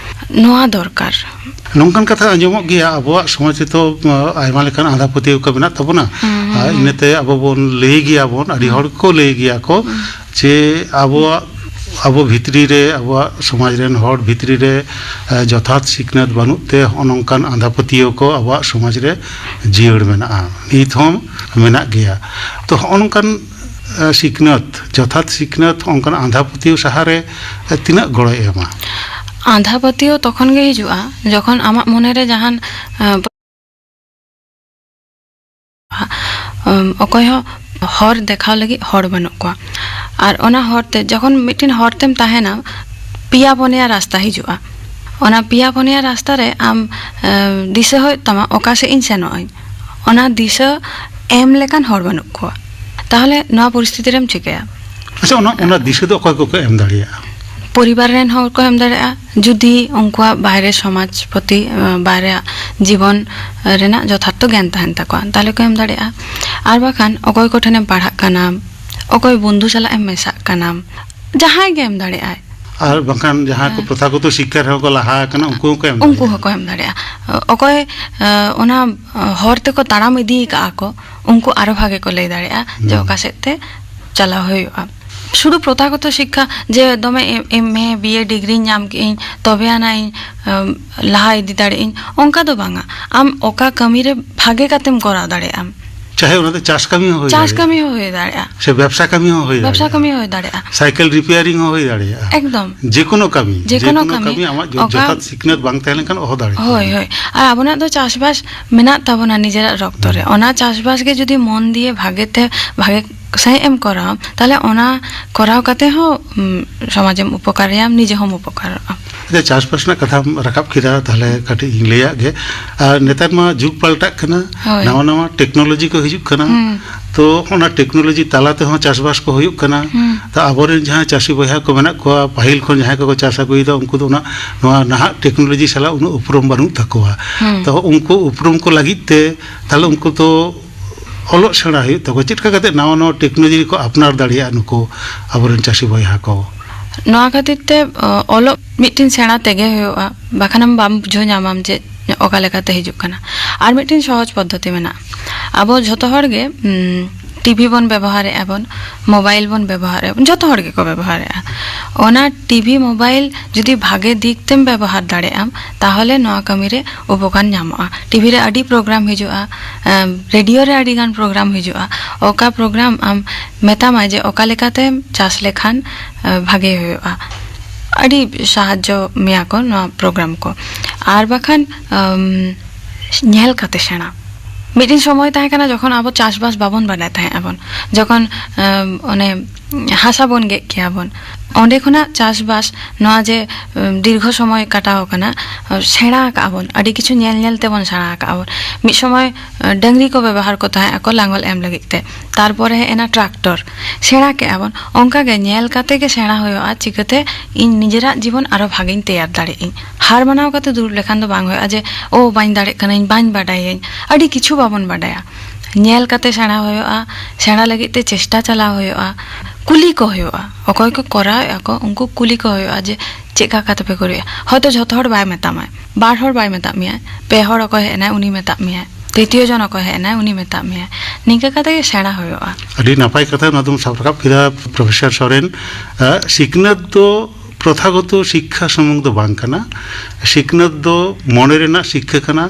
ᱱᱚᱣᱟ ᱫᱚᱨᱠᱟᱨ᱾ ᱱᱚᱝᱠᱟᱱ ᱠᱟᱛᱷᱟ ᱟᱸᱡᱚᱢᱚᱜ ᱜᱮᱭᱟ, ᱟᱵᱚᱣᱟᱜ ᱥᱚᱢᱟᱡᱽ ᱨᱮᱛᱚ ᱟᱭᱢᱟ ᱞᱮᱠᱟᱱ ᱟᱸᱫᱷᱟ ᱯᱟᱹᱛᱭᱟᱹᱣ ᱠᱚ ᱢᱮᱱᱟᱜ ᱛᱟᱵᱚᱱᱟ᱾ ᱟᱨ ᱤᱱᱟᱹᱛᱮ ᱟᱵᱚ ᱵᱚᱱ ᱞᱟᱹᱭ ᱜᱮᱭᱟ ᱵᱚᱱ, ᱟᱹᱰᱤ ᱦᱚᱲ ᱠᱚ ᱞᱟᱹᱭ ᱜᱮᱭᱟ ᱠᱚ ᱡᱮ ᱟᱵᱚᱣᱟᱜ, ᱟᱵᱚ ᱵᱷᱤᱛᱨᱤ ᱨᱮ, ᱟᱵᱚᱣᱟᱜ ᱥᱚᱢᱟᱡᱽ ᱨᱮᱱ ᱦᱚᱲ ᱵᱷᱤᱛᱨᱤ ᱨᱮ ᱡᱚᱛᱷᱟᱛ ᱥᱤᱠᱷᱱᱟᱹᱛ ᱵᱟᱹᱱᱩᱜ ᱛᱮ ᱦᱚᱸᱜᱼᱚ ᱱᱚᱝᱠᱟᱱ ᱟᱸᱫᱷᱟ ᱯᱟᱹᱛᱭᱟᱹᱣ ᱠᱚ ᱟᱵᱚᱣᱟᱜ ᱥᱚᱢᱟᱡᱽ ᱨᱮ ᱡᱤᱭᱟᱹᱲ ᱢᱮᱱᱟᱜᱼᱟ, ᱱᱤᱛ ᱦᱚᱸ ᱢᱮᱱᱟᱜ ᱜᱮᱭᱟ᱾ ᱛᱚ ᱦᱚᱸᱜᱼᱚ ᱱᱚᱝᱠᱟᱱ ᱥᱤᱠᱷᱱᱟᱹᱛ, ᱡᱚᱛᱷᱟᱛ ᱥᱤᱠᱷᱱᱟᱹᱛ ᱚᱱᱠᱟᱱ ᱟᱸᱫᱷᱟ ᱯᱟᱹᱛᱭᱟᱹᱣ ᱥᱟᱦᱟᱨᱮ ᱛᱤᱱᱟᱹᱜ ᱜᱚᱲᱚᱭ ᱮᱢᱟ? ᱟᱸᱫᱷᱟ ᱯᱟᱹᱛᱭᱟᱹᱣ ᱛᱚᱠᱷᱚᱱ ᱜᱮ ᱦᱤᱡᱩᱜᱼᱟ ᱡᱚᱠᱷᱚᱱ ᱟᱢᱟᱜ ᱢᱚᱱᱮᱨᱮ ᱡᱟᱦᱟᱱ ᱚᱠᱚᱭ ᱦᱚᱸ ᱦᱚᱨ ᱫᱮᱠᱷᱟᱣ ᱞᱟᱹᱜᱤᱫ ᱦᱚᱲ ᱵᱟᱹᱱᱩᱜ ᱠᱚᱣᱟ᱾ ᱟᱨ ᱚᱱᱟ ᱦᱚᱨ ᱛᱮ ᱡᱚᱠᱷᱚᱱ ᱢᱤᱫᱴᱮᱱ ᱦᱚᱨ ᱛᱮᱢ ᱛᱟᱦᱮᱱᱟ, ᱯᱮᱭᱟ ᱯᱩᱱᱭᱟ ᱨᱟᱥᱛᱟ ᱦᱤᱡᱩᱜᱼᱟ᱾ ᱚᱱᱟ ᱯᱮᱭᱟ ᱯᱩᱱᱭᱟ ᱨᱟᱥᱛᱟ ᱨᱮ ᱟᱢ ᱫᱤᱥᱟᱹ ᱦᱩᱭᱩᱜ ᱛᱟᱢᱟ ᱚᱠᱟ ᱥᱮᱫ ᱤᱧ ᱥᱮᱱᱚᱜ ᱟᱹᱧ᱾ ᱚᱱᱟ ᱫᱤᱥᱟᱹ ᱮᱢ ᱞᱮᱠᱟᱱ ᱦᱚᱲ ᱵᱟᱹᱱᱩᱜ ᱠᱚᱣᱟ᱾ ᱛᱟᱦᱚᱞᱮ ᱱᱚᱣᱟ ᱯᱚᱨᱤᱥᱛᱷᱤᱛᱤ ᱨᱮᱢ ᱪᱤᱠᱟᱹᱭᱟ? ᱟᱪᱪᱷᱟ, ᱚᱱᱟ, ᱚᱱᱟ ᱫᱤᱥᱟᱹ ᱫᱚ ᱚᱠᱚᱭ ᱠᱚᱠᱚ ᱮᱢ ᱫᱟᱲᱮᱭᱟᱜᱼᱟ? ᱯᱚᱨᱤᱵᱟᱨ ᱨᱮᱱ ᱦᱚᱲ ᱠᱚ ᱮᱢ ᱫᱟᱲᱮᱭᱟᱜᱼᱟ, ᱡᱩᱫᱤ ᱩᱱᱠᱩᱣᱟᱜ ᱵᱟᱭᱨᱮ ᱥᱚᱢᱟᱡᱽ ᱯᱨᱚᱛᱤ, ᱵᱟᱭᱨᱮ ᱡᱤᱵᱚᱱ ᱨᱮᱱᱟᱜ ᱡᱚᱛᱷᱟᱨᱛᱷᱚ ᱜᱮᱭᱟᱱ ᱛᱟᱦᱮᱱ ᱛᱟᱠᱚᱣᱟ, ᱛᱟᱦᱚᱞᱮ ᱠᱚ ᱮᱢ ᱫᱟᱲᱮᱭᱟᱜᱼᱟ᱾ ᱟᱨ ᱵᱟᱠᱷᱟᱱ ᱚᱠᱚᱭ ᱠᱚᱴᱷᱮᱱᱮᱢ ᱯᱟᱲᱦᱟᱜ ᱠᱟᱱᱟ, ᱚᱠᱚᱭ ᱵᱚᱱᱫᱷᱩ ᱥᱟᱞᱟᱜ ᱮᱢ ᱢᱮᱥᱟᱜ ᱠᱟᱱᱟ, ᱡᱟᱦᱟᱸᱭ ᱜᱮ ᱮᱢ ᱫᱟᱲᱮᱭᱟᱜᱼᱟᱭ᱾ ᱟᱨ ᱵᱟᱝᱠᱷᱟᱱ ᱡᱟᱦᱟᱸᱭ ᱠᱚ ᱯᱨᱚᱛᱷᱟᱜᱚᱛᱚ ᱥᱤᱠᱠᱷᱟ ᱨᱮᱦᱚᱸ ᱠᱚ ᱞᱟᱦᱟ ᱟᱠᱟᱱᱟ, ᱩᱱᱠᱩ ᱦᱚᱸᱠᱚ ᱮᱢ ᱩᱱᱠᱩ ᱫᱟᱲᱮᱭᱟᱜᱼᱟ᱾ ᱦᱚᱸᱠᱚ ᱮᱢ ᱫᱟᱲᱮᱭᱟᱜᱼᱟ᱾ ᱚᱠᱚᱭ ᱚᱱᱟ ᱦᱚᱨ ᱛᱮᱠᱚ ᱛᱟᱲᱟᱢ ᱤᱫᱤ ᱟᱠᱟᱫᱼᱟ ᱠᱚ, ᱩᱱᱠᱩ ᱟᱨᱚ ᱵᱷᱟᱜᱮ ᱠᱚ ᱞᱟᱹᱭ ᱫᱟᱲᱮᱭᱟᱜᱼᱟ ᱡᱮ ᱚᱠᱟ ᱥᱮᱫ ᱛᱮ ᱪᱟᱞᱟᱣ ᱦᱩᱭᱩᱜᱼᱟ᱾ ᱥᱩᱫᱷᱩ ᱯᱨᱚᱛᱷᱟᱜᱚᱛᱚ ᱥᱤᱠᱠᱷᱟ ᱡᱮ ᱫᱚᱢᱮ ᱮᱢ ᱮ ᱵᱤ ᱮ ᱰᱤᱜᱽᱨᱤᱧ ᱧᱟᱢ ᱠᱮᱜᱼᱟᱹᱧ ᱛᱚᱵᱮ ᱟᱱᱟᱜ ᱤᱧ ᱞᱟᱦᱟ ᱤᱫᱤ ᱫᱟᱲᱮᱭᱟᱜ ᱟᱹᱧ, ᱚᱱᱠᱟ ᱫᱚ ᱵᱟᱝᱟ᱾ ᱟᱢ ᱚᱠᱟ ᱠᱟᱹᱢᱤ ᱨᱮ ᱵᱷᱟᱜᱮ ᱠᱟᱛᱮᱢ ᱠᱚᱨᱟᱣ ᱫᱟᱲᱮᱭᱟᱜ ᱟᱢ, ᱪᱟᱦᱮ ᱚᱱᱟ ᱫᱚ ᱪᱟᱥ ᱠᱟᱹᱢᱤ ᱦᱚᱸ ᱦᱩᱭ ᱪᱟᱥ ᱫᱟᱲᱮᱭᱟᱜᱼᱟ᱾ ᱠᱟᱹᱢᱤ ᱦᱚᱸ ᱦᱩᱭ ᱫᱟᱲᱮᱭᱟᱜᱼᱟ᱾ ᱥᱮ ᱵᱮᱵᱽᱥᱟ ᱠᱟᱹᱢᱤ ᱦᱚᱸ ᱦᱩᱭ ᱵᱮᱵᱽᱥᱟ ᱫᱟᱲᱮᱭᱟᱜᱼᱟ᱾ ᱠᱟᱹᱢᱤ ᱦᱚᱸ ᱦᱩᱭ ᱫᱟᱲᱮᱭᱟᱜᱼᱟ᱾ ᱥᱟᱭᱠᱮᱞ ᱨᱤᱯᱮᱭᱟᱨᱤᱝ ᱦᱚᱸ ᱦᱩᱭ ᱫᱟᱲᱮᱭᱟᱜᱼᱟ᱾ ᱮᱠᱫᱚᱢ᱾ ᱡᱮᱠᱳᱱᱳ ᱠᱟᱹᱢᱤ, ᱡᱮᱠᱳᱱᱳ ᱡᱮᱠᱳᱱᱳ ᱠᱟᱹᱢᱤ᱾ ᱠᱟᱹᱢᱤ ᱟᱢᱟᱜ ᱡᱚ-, ᱚᱠᱟ ᱡᱚᱛᱷᱟᱛ ᱥᱤᱠᱷᱱᱟᱹᱛ ᱵᱟᱝ ᱛᱟᱦᱮᱸ ᱞᱮᱱᱠᱷᱟᱱ ᱚᱦᱚ ᱫᱟᱲᱮ ᱠᱮᱭᱟ᱾ ᱦᱳᱭ, ᱦᱳᱭ᱾ ᱟᱨ ᱟᱵᱚᱱᱟᱜ ᱫᱚ ᱪᱟᱥᱵᱟᱥ ᱢᱮᱱᱟᱜ ᱛᱟᱵᱚᱱᱟ ᱱᱤᱡᱮᱨᱟᱜ ᱨᱚᱠᱛᱚ ᱨᱮ᱾ ᱦᱩᱸ᱾ ᱚᱱᱟ ᱪᱟᱥᱵᱟᱥ ᱜᱮ ᱡᱩᱫᱤ ᱢᱚᱱ ᱫᱤᱭᱮ ᱵᱷᱟᱜᱮ ᱛᱮ, ᱵᱷᱟᱜᱮ ᱥᱟᱺᱦᱤᱡ ᱮᱢ ᱠᱚᱨᱟᱣᱟ, ᱛᱟᱦᱞᱮ ᱚᱱᱟ ᱠᱚᱨᱟᱣ ᱠᱟᱛᱮ ᱦᱚᱸ, ᱩᱢ, ᱥᱚᱢᱟᱡᱮᱢ ᱩᱯᱚᱠᱟᱨᱮᱭᱟᱢ, ᱱᱤᱡᱮ ᱦᱚᱸᱢ ᱩᱯᱚᱠᱟᱨᱚᱜᱼᱟ᱾ ᱟᱪᱪᱷᱟ, ᱪᱟᱥᱵᱟᱥ ᱨᱮᱱᱟᱜ ᱠᱟᱛᱷᱟᱢ ᱨᱟᱠᱟᱵ ᱠᱮᱫᱟ, ᱛᱟᱦᱞᱮ ᱠᱟᱹᱴᱤᱡ ᱤᱧ ᱞᱟᱹᱭᱟᱜ ᱜᱮ᱾ ᱟᱨ ᱱᱮᱛᱟᱨ ᱢᱟ ᱡᱩᱜᱽ ᱯᱟᱞᱴᱟᱜ ᱠᱟᱱᱟ, ᱦᱳᱭ᱾ ᱱᱟᱣᱟ ᱱᱟᱣᱟ ᱴᱮᱠᱱᱳᱞᱚᱡᱤ ᱠᱚ ᱦᱤᱡᱩᱜ ᱠᱟᱱᱟ᱾ ᱦᱩᱸ᱾ ᱛᱚ, ᱚᱱᱟ ᱴᱮᱠᱱᱳᱞᱚᱡᱤ ᱛᱟᱞᱟ ᱛᱮᱦᱚᱸ ᱪᱟᱥᱵᱟᱥ ᱠᱚ ᱦᱩᱭᱩᱜ ᱠᱟᱱᱟ᱾ ᱦᱩᱸ᱾ ᱛᱚ, ᱟᱵᱚᱨᱮᱱ ᱡᱟᱦᱟᱸᱭ ᱪᱟᱹᱥᱤ ᱵᱚᱭᱦᱟ ᱠᱚ ᱢᱮᱱᱟᱜ ᱠᱚᱣᱟ, ᱯᱟᱹᱦᱤᱞ ᱠᱷᱚᱱ ᱡᱟᱦᱟᱸᱭ ᱠᱚᱠᱚ ᱪᱟᱥ ᱟᱹᱜᱩᱭᱮᱫᱟ, ᱩᱱᱠᱩ ᱫᱚ ᱚᱱᱟ, ᱱᱚᱣᱟ ᱱᱟᱦᱟᱜ ᱴᱮᱠᱱᱳᱞᱚᱡᱤ ᱥᱟᱞᱟᱜ ᱩᱱᱟᱹᱜ ᱩᱯᱨᱩᱢ ᱵᱟᱹᱱᱩᱜ ᱛᱟᱠᱚᱣᱟ᱾ ᱦᱩᱸ᱾ ᱛᱚ, ᱩᱱᱠᱩ ᱩᱯᱨᱩᱢ ᱠᱚ ᱞᱟᱹᱜᱤᱫ ᱛᱮ, ᱛᱟᱦᱞᱮ ᱩᱱᱠᱩ ᱫᱚ ᱚᱞᱚᱜ ᱥᱮᱬᱟ ᱦᱩᱭᱩᱜ ᱛᱟᱠᱚᱣᱟ᱾ ᱪᱮᱫ ᱞᱮᱠᱟ ᱠᱟᱛᱮ ᱱᱟᱣᱟ ᱱᱟᱣᱟ ᱴᱮᱠᱱᱳᱞᱚᱡᱤ ᱠᱚ ᱟᱯᱱᱟᱨ ᱫᱟᱲᱮᱭᱟᱜᱼᱟ ᱱᱩᱠᱩ ᱟᱵᱚᱨᱮᱱ ᱪᱟᱹᱥᱤ ᱵᱚᱭᱦᱟ ᱠᱚ? ᱱᱚᱣᱟ ᱠᱷᱟᱹᱛᱤᱨ ᱛᱮ, ᱚ, ᱚᱞᱚᱜ ᱢᱤᱫᱴᱮᱱ ᱥᱮᱬᱟ ᱛᱮᱜᱮ ᱦᱩᱭᱩᱜᱼᱟ, ᱵᱟᱠᱷᱟᱱᱮᱢ ᱵᱟᱢ ᱵᱩᱡᱷᱟᱹᱣ ᱧᱟᱢᱟᱢ ᱡᱮ ᱚᱠᱟ ᱞᱮᱠᱟᱛᱮ ᱦᱤᱡᱩᱜ ᱠᱟᱱᱟ᱾ ᱟᱨ ᱢᱤᱫᱴᱮᱱ ᱥᱚᱦᱚᱡ ᱯᱚᱫᱽᱫᱷᱚᱛᱤ ᱢᱮᱱᱟᱜᱼᱟ᱾ ᱟᱵᱚ ᱡᱷᱚᱛᱚ ᱦᱚᱲ ᱜᱮ, ᱩᱢ, ᱴᱤᱵᱷᱤ ᱵᱚᱱ ᱵᱮᱵᱚᱦᱟᱨᱮᱫᱼᱟ ᱵᱚᱱ, ᱢᱳᱵᱟᱭᱤᱞ ᱵᱚᱱ ᱵᱮᱵᱚᱦᱟᱨᱮᱫᱼᱟ ᱵᱚᱱ, ᱡᱷᱚᱛᱚ ᱦᱚᱲ ᱜᱮᱠᱚ ᱵᱮᱵᱚᱦᱟᱨᱮᱫᱼᱟ᱾ ᱚᱱᱟ ᱴᱤᱵᱷᱤ, ᱢᱳᱵᱟᱭᱤᱞ ᱡᱩᱫᱤ ᱵᱷᱟᱜᱮ ᱫᱤᱠ ᱛᱮᱢ ᱵᱮᱵᱚᱦᱟᱨ ᱫᱟᱲᱮᱭᱟᱜᱼᱟᱢ, ᱛᱟᱦᱚᱞᱮ ᱱᱚᱣᱟ ᱠᱟᱹᱢᱤ ᱨᱮ ᱩᱯᱚᱠᱟᱨ ᱧᱟᱢᱚᱜᱼᱟ᱾ ᱴᱤᱵᱷᱤ ᱨᱮ ᱟᱹᱰᱤ ᱯᱨᱳᱜᱨᱟᱢ ᱦᱤᱡᱩᱜᱼᱟ, ᱮᱢ, ᱨᱮᱰᱤᱭᱳ ᱨᱮ ᱟᱹᱰᱤ ᱜᱟᱱ ᱯᱨᱳᱜᱨᱟᱢ ᱦᱤᱡᱩᱜᱼᱟ᱾ ᱚᱠᱟ ᱯᱨᱳᱜᱨᱟᱢ ᱟᱢ ᱢᱮᱛᱟᱢᱟᱭ ᱡᱮ ᱚᱠᱟ ᱞᱮᱠᱟᱛᱮᱢ ᱪᱟᱥ ᱞᱮᱠᱷᱟᱱ, ᱮ, ᱵᱷᱟᱜᱮ ᱦᱩᱭᱩᱜᱼᱟ, ᱟᱹᱰᱤ ᱥᱟᱦᱟᱡᱽᱡᱚ ᱢᱮᱭᱟ ᱠᱚ ᱱᱚᱣᱟ ᱯᱨᱳᱜᱨᱟᱢ ᱠᱚ᱾ ᱟᱨ ᱵᱟᱠᱷᱟᱱ, ᱟᱢ, ᱧᱮᱞ ᱠᱟᱛᱮ ᱥᱮᱬᱟ᱾ ᱢᱤᱫᱴᱮᱱ ᱥᱚᱢᱚᱭ ᱛᱟᱦᱮᱸ ᱠᱟᱱᱟ ᱡᱚᱠᱷᱚᱱ ᱟᱵᱚ ᱪᱟᱥᱵᱟᱥ ᱵᱟᱵᱚᱱ ᱵᱟᱰᱟᱭ ᱛᱟᱦᱮᱸᱫ ᱟᱵᱚᱱ, ᱡᱚᱠᱷᱚᱱ, ᱮᱢ, ᱚᱱᱮ ᱦᱟᱥᱟ ᱵᱚᱱ ᱜᱮᱫ ᱠᱮᱭᱟ ᱵᱚᱱ, ᱚᱸᱰᱮ ᱠᱷᱚᱱᱟᱜ ᱪᱟᱥᱵᱟᱥ ᱱᱚᱣᱟ ᱡᱮ, ᱮᱢ, ᱫᱤᱨᱜᱷᱚ ᱥᱚᱢᱚᱭ ᱠᱟᱴᱟᱣ ᱟᱠᱟᱱᱟ, ᱮᱢ, ᱥᱮᱬᱟ ᱟᱠᱟᱜᱼᱟ ᱵᱚᱱ, ᱟᱹᱰᱤ ᱠᱤᱪᱷᱩ ᱧᱮᱞ ᱧᱮᱞ ᱛᱮᱵᱚᱱ ᱥᱮᱬᱟ ᱟᱠᱟᱜᱼᱟ ᱵᱚᱱ᱾ ᱢᱤᱫ ᱥᱚᱢᱚᱭ, ᱮᱢ, ᱰᱟᱹᱝᱨᱤ ᱠᱚ ᱵᱮᱵᱚᱦᱟᱨ ᱠᱚ ᱛᱟᱦᱮᱸᱫ ᱟᱠᱚ ᱞᱟᱝᱜᱚᱞ ᱮᱢ ᱞᱟᱹᱜᱤᱫ ᱛᱮ, ᱛᱟᱨᱯᱚᱨᱮ ᱦᱮᱡ ᱮᱱᱟ ᱴᱨᱟᱠᱴᱚᱨ, ᱥᱮᱬᱟ ᱠᱮᱜᱼᱟ ᱵᱚᱱ᱾ ᱚᱱᱠᱟ ᱜᱮ ᱧᱮᱞ ᱠᱟᱛᱮ ᱜᱮ ᱥᱮᱬᱟ ᱦᱩᱭᱩᱜᱼᱟ, ᱪᱤᱠᱟᱹᱛᱮ ᱤᱧ ᱱᱤᱡᱮᱨᱟᱜ ᱡᱤᱵᱚᱱ ᱟᱨᱚ ᱵᱷᱟᱜᱮᱧ ᱛᱮᱭᱟᱨ ᱫᱟᱲᱮᱭᱟᱜ ᱟᱹᱧ᱾ ᱦᱟᱨ ᱢᱟᱱᱟᱣ ᱠᱟᱛᱮ ᱫᱩᱲᱩᱵ ᱞᱮᱠᱷᱟᱱ ᱫᱚ ᱵᱟᱝ ᱦᱩᱭᱩᱜᱼᱟ ᱡᱮ, "ᱳ, ᱵᱟᱹᱧ ᱫᱟᱲᱮᱜ ᱠᱟᱹᱱᱟᱹᱧ, ᱵᱟᱹᱧ ᱵᱟᱰᱟᱭᱟᱹᱧ", ᱟᱹᱰᱤ ᱠᱤᱪᱷᱩ ᱵᱟᱵᱚᱱ ᱵᱟᱰᱟᱭᱟ᱾ ᱧᱮᱞ ᱠᱟᱛᱮ ᱥᱮᱬᱟ ᱦᱩᱭᱩᱜᱼᱟ, ᱥᱮᱬᱟ ᱞᱟᱹᱜᱤᱫ ᱛᱮ ᱪᱮᱥᱴᱟ ᱪᱟᱞᱟᱣ ᱦᱩᱭᱩᱜᱼᱟ, ᱠᱩᱞᱤ ᱠᱚ ᱦᱩᱭᱩᱜᱼᱟ, ᱚᱠᱚᱭ ᱠᱚ ᱠᱚᱨᱟᱣᱮᱫᱼᱟ ᱠᱚ ᱩᱱᱠᱩ ᱠᱩᱞᱤ ᱠᱚ ᱦᱩᱭᱩᱜᱼᱟ ᱡᱮ ᱪᱮᱫ ᱠᱟ ᱠᱟᱛᱮ ᱯᱮ ᱠᱚᱨᱟᱣᱮᱫᱼᱟ᱾ ᱦᱚᱭᱛᱳ ᱡᱷᱚᱛᱚ ᱦᱚᱲ ᱵᱟᱭ ᱢᱮᱛᱟᱢᱟᱭ, ᱵᱟᱨ ᱦᱚᱲ ᱵᱟᱭ ᱢᱮᱛᱟᱜ ᱢᱮᱭᱟ, ᱯᱮ ᱦᱚᱲ ᱚᱠᱚᱭ ᱦᱮᱡ ᱮᱱᱟᱭ ᱩᱱᱤ ᱢᱮᱛᱟᱜ ᱢᱮᱭᱟᱭ, ᱛᱨᱤᱛᱤᱭᱚ ᱡᱚᱱ ᱚᱠᱚᱭ ᱦᱮᱡ ᱮᱱᱟᱭ ᱩᱱᱤ ᱢᱮᱛᱟᱜ ᱢᱮᱭᱟᱭ, ᱱᱤᱝᱠᱟᱹ ᱠᱟᱛᱮ ᱜᱮ ᱥᱮᱬᱟ ᱦᱩᱭᱩᱜᱼᱟ᱾ ᱟᱹᱰᱤ ᱱᱟᱯᱟᱭ ᱠᱟᱛᱷᱟ ᱱᱚᱣᱟ ᱫᱚᱢ ᱥᱟᱵ ᱨᱟᱠᱟᱵ ᱠᱮᱫᱟ, ᱯᱨᱚᱯᱷᱮᱥᱚᱨ ᱥᱚᱨᱮᱱ᱾ ᱟᱜ, ᱥᱤᱠᱷᱱᱟᱹᱛ ᱫᱚ ᱯᱨᱚᱛᱷᱟᱜᱚᱛᱚ ᱥᱤᱠᱠᱷᱟ ᱥᱩᱢᱩᱝ ᱫᱚ ᱵᱟᱝ ᱠᱟᱱᱟ᱾ ᱥᱤᱠᱷᱱᱟᱹᱛ ᱫᱚ ᱢᱚᱱᱮ ᱨᱮᱱᱟᱜ ᱥᱤᱠᱠᱷᱟ ᱠᱟᱱᱟ᱾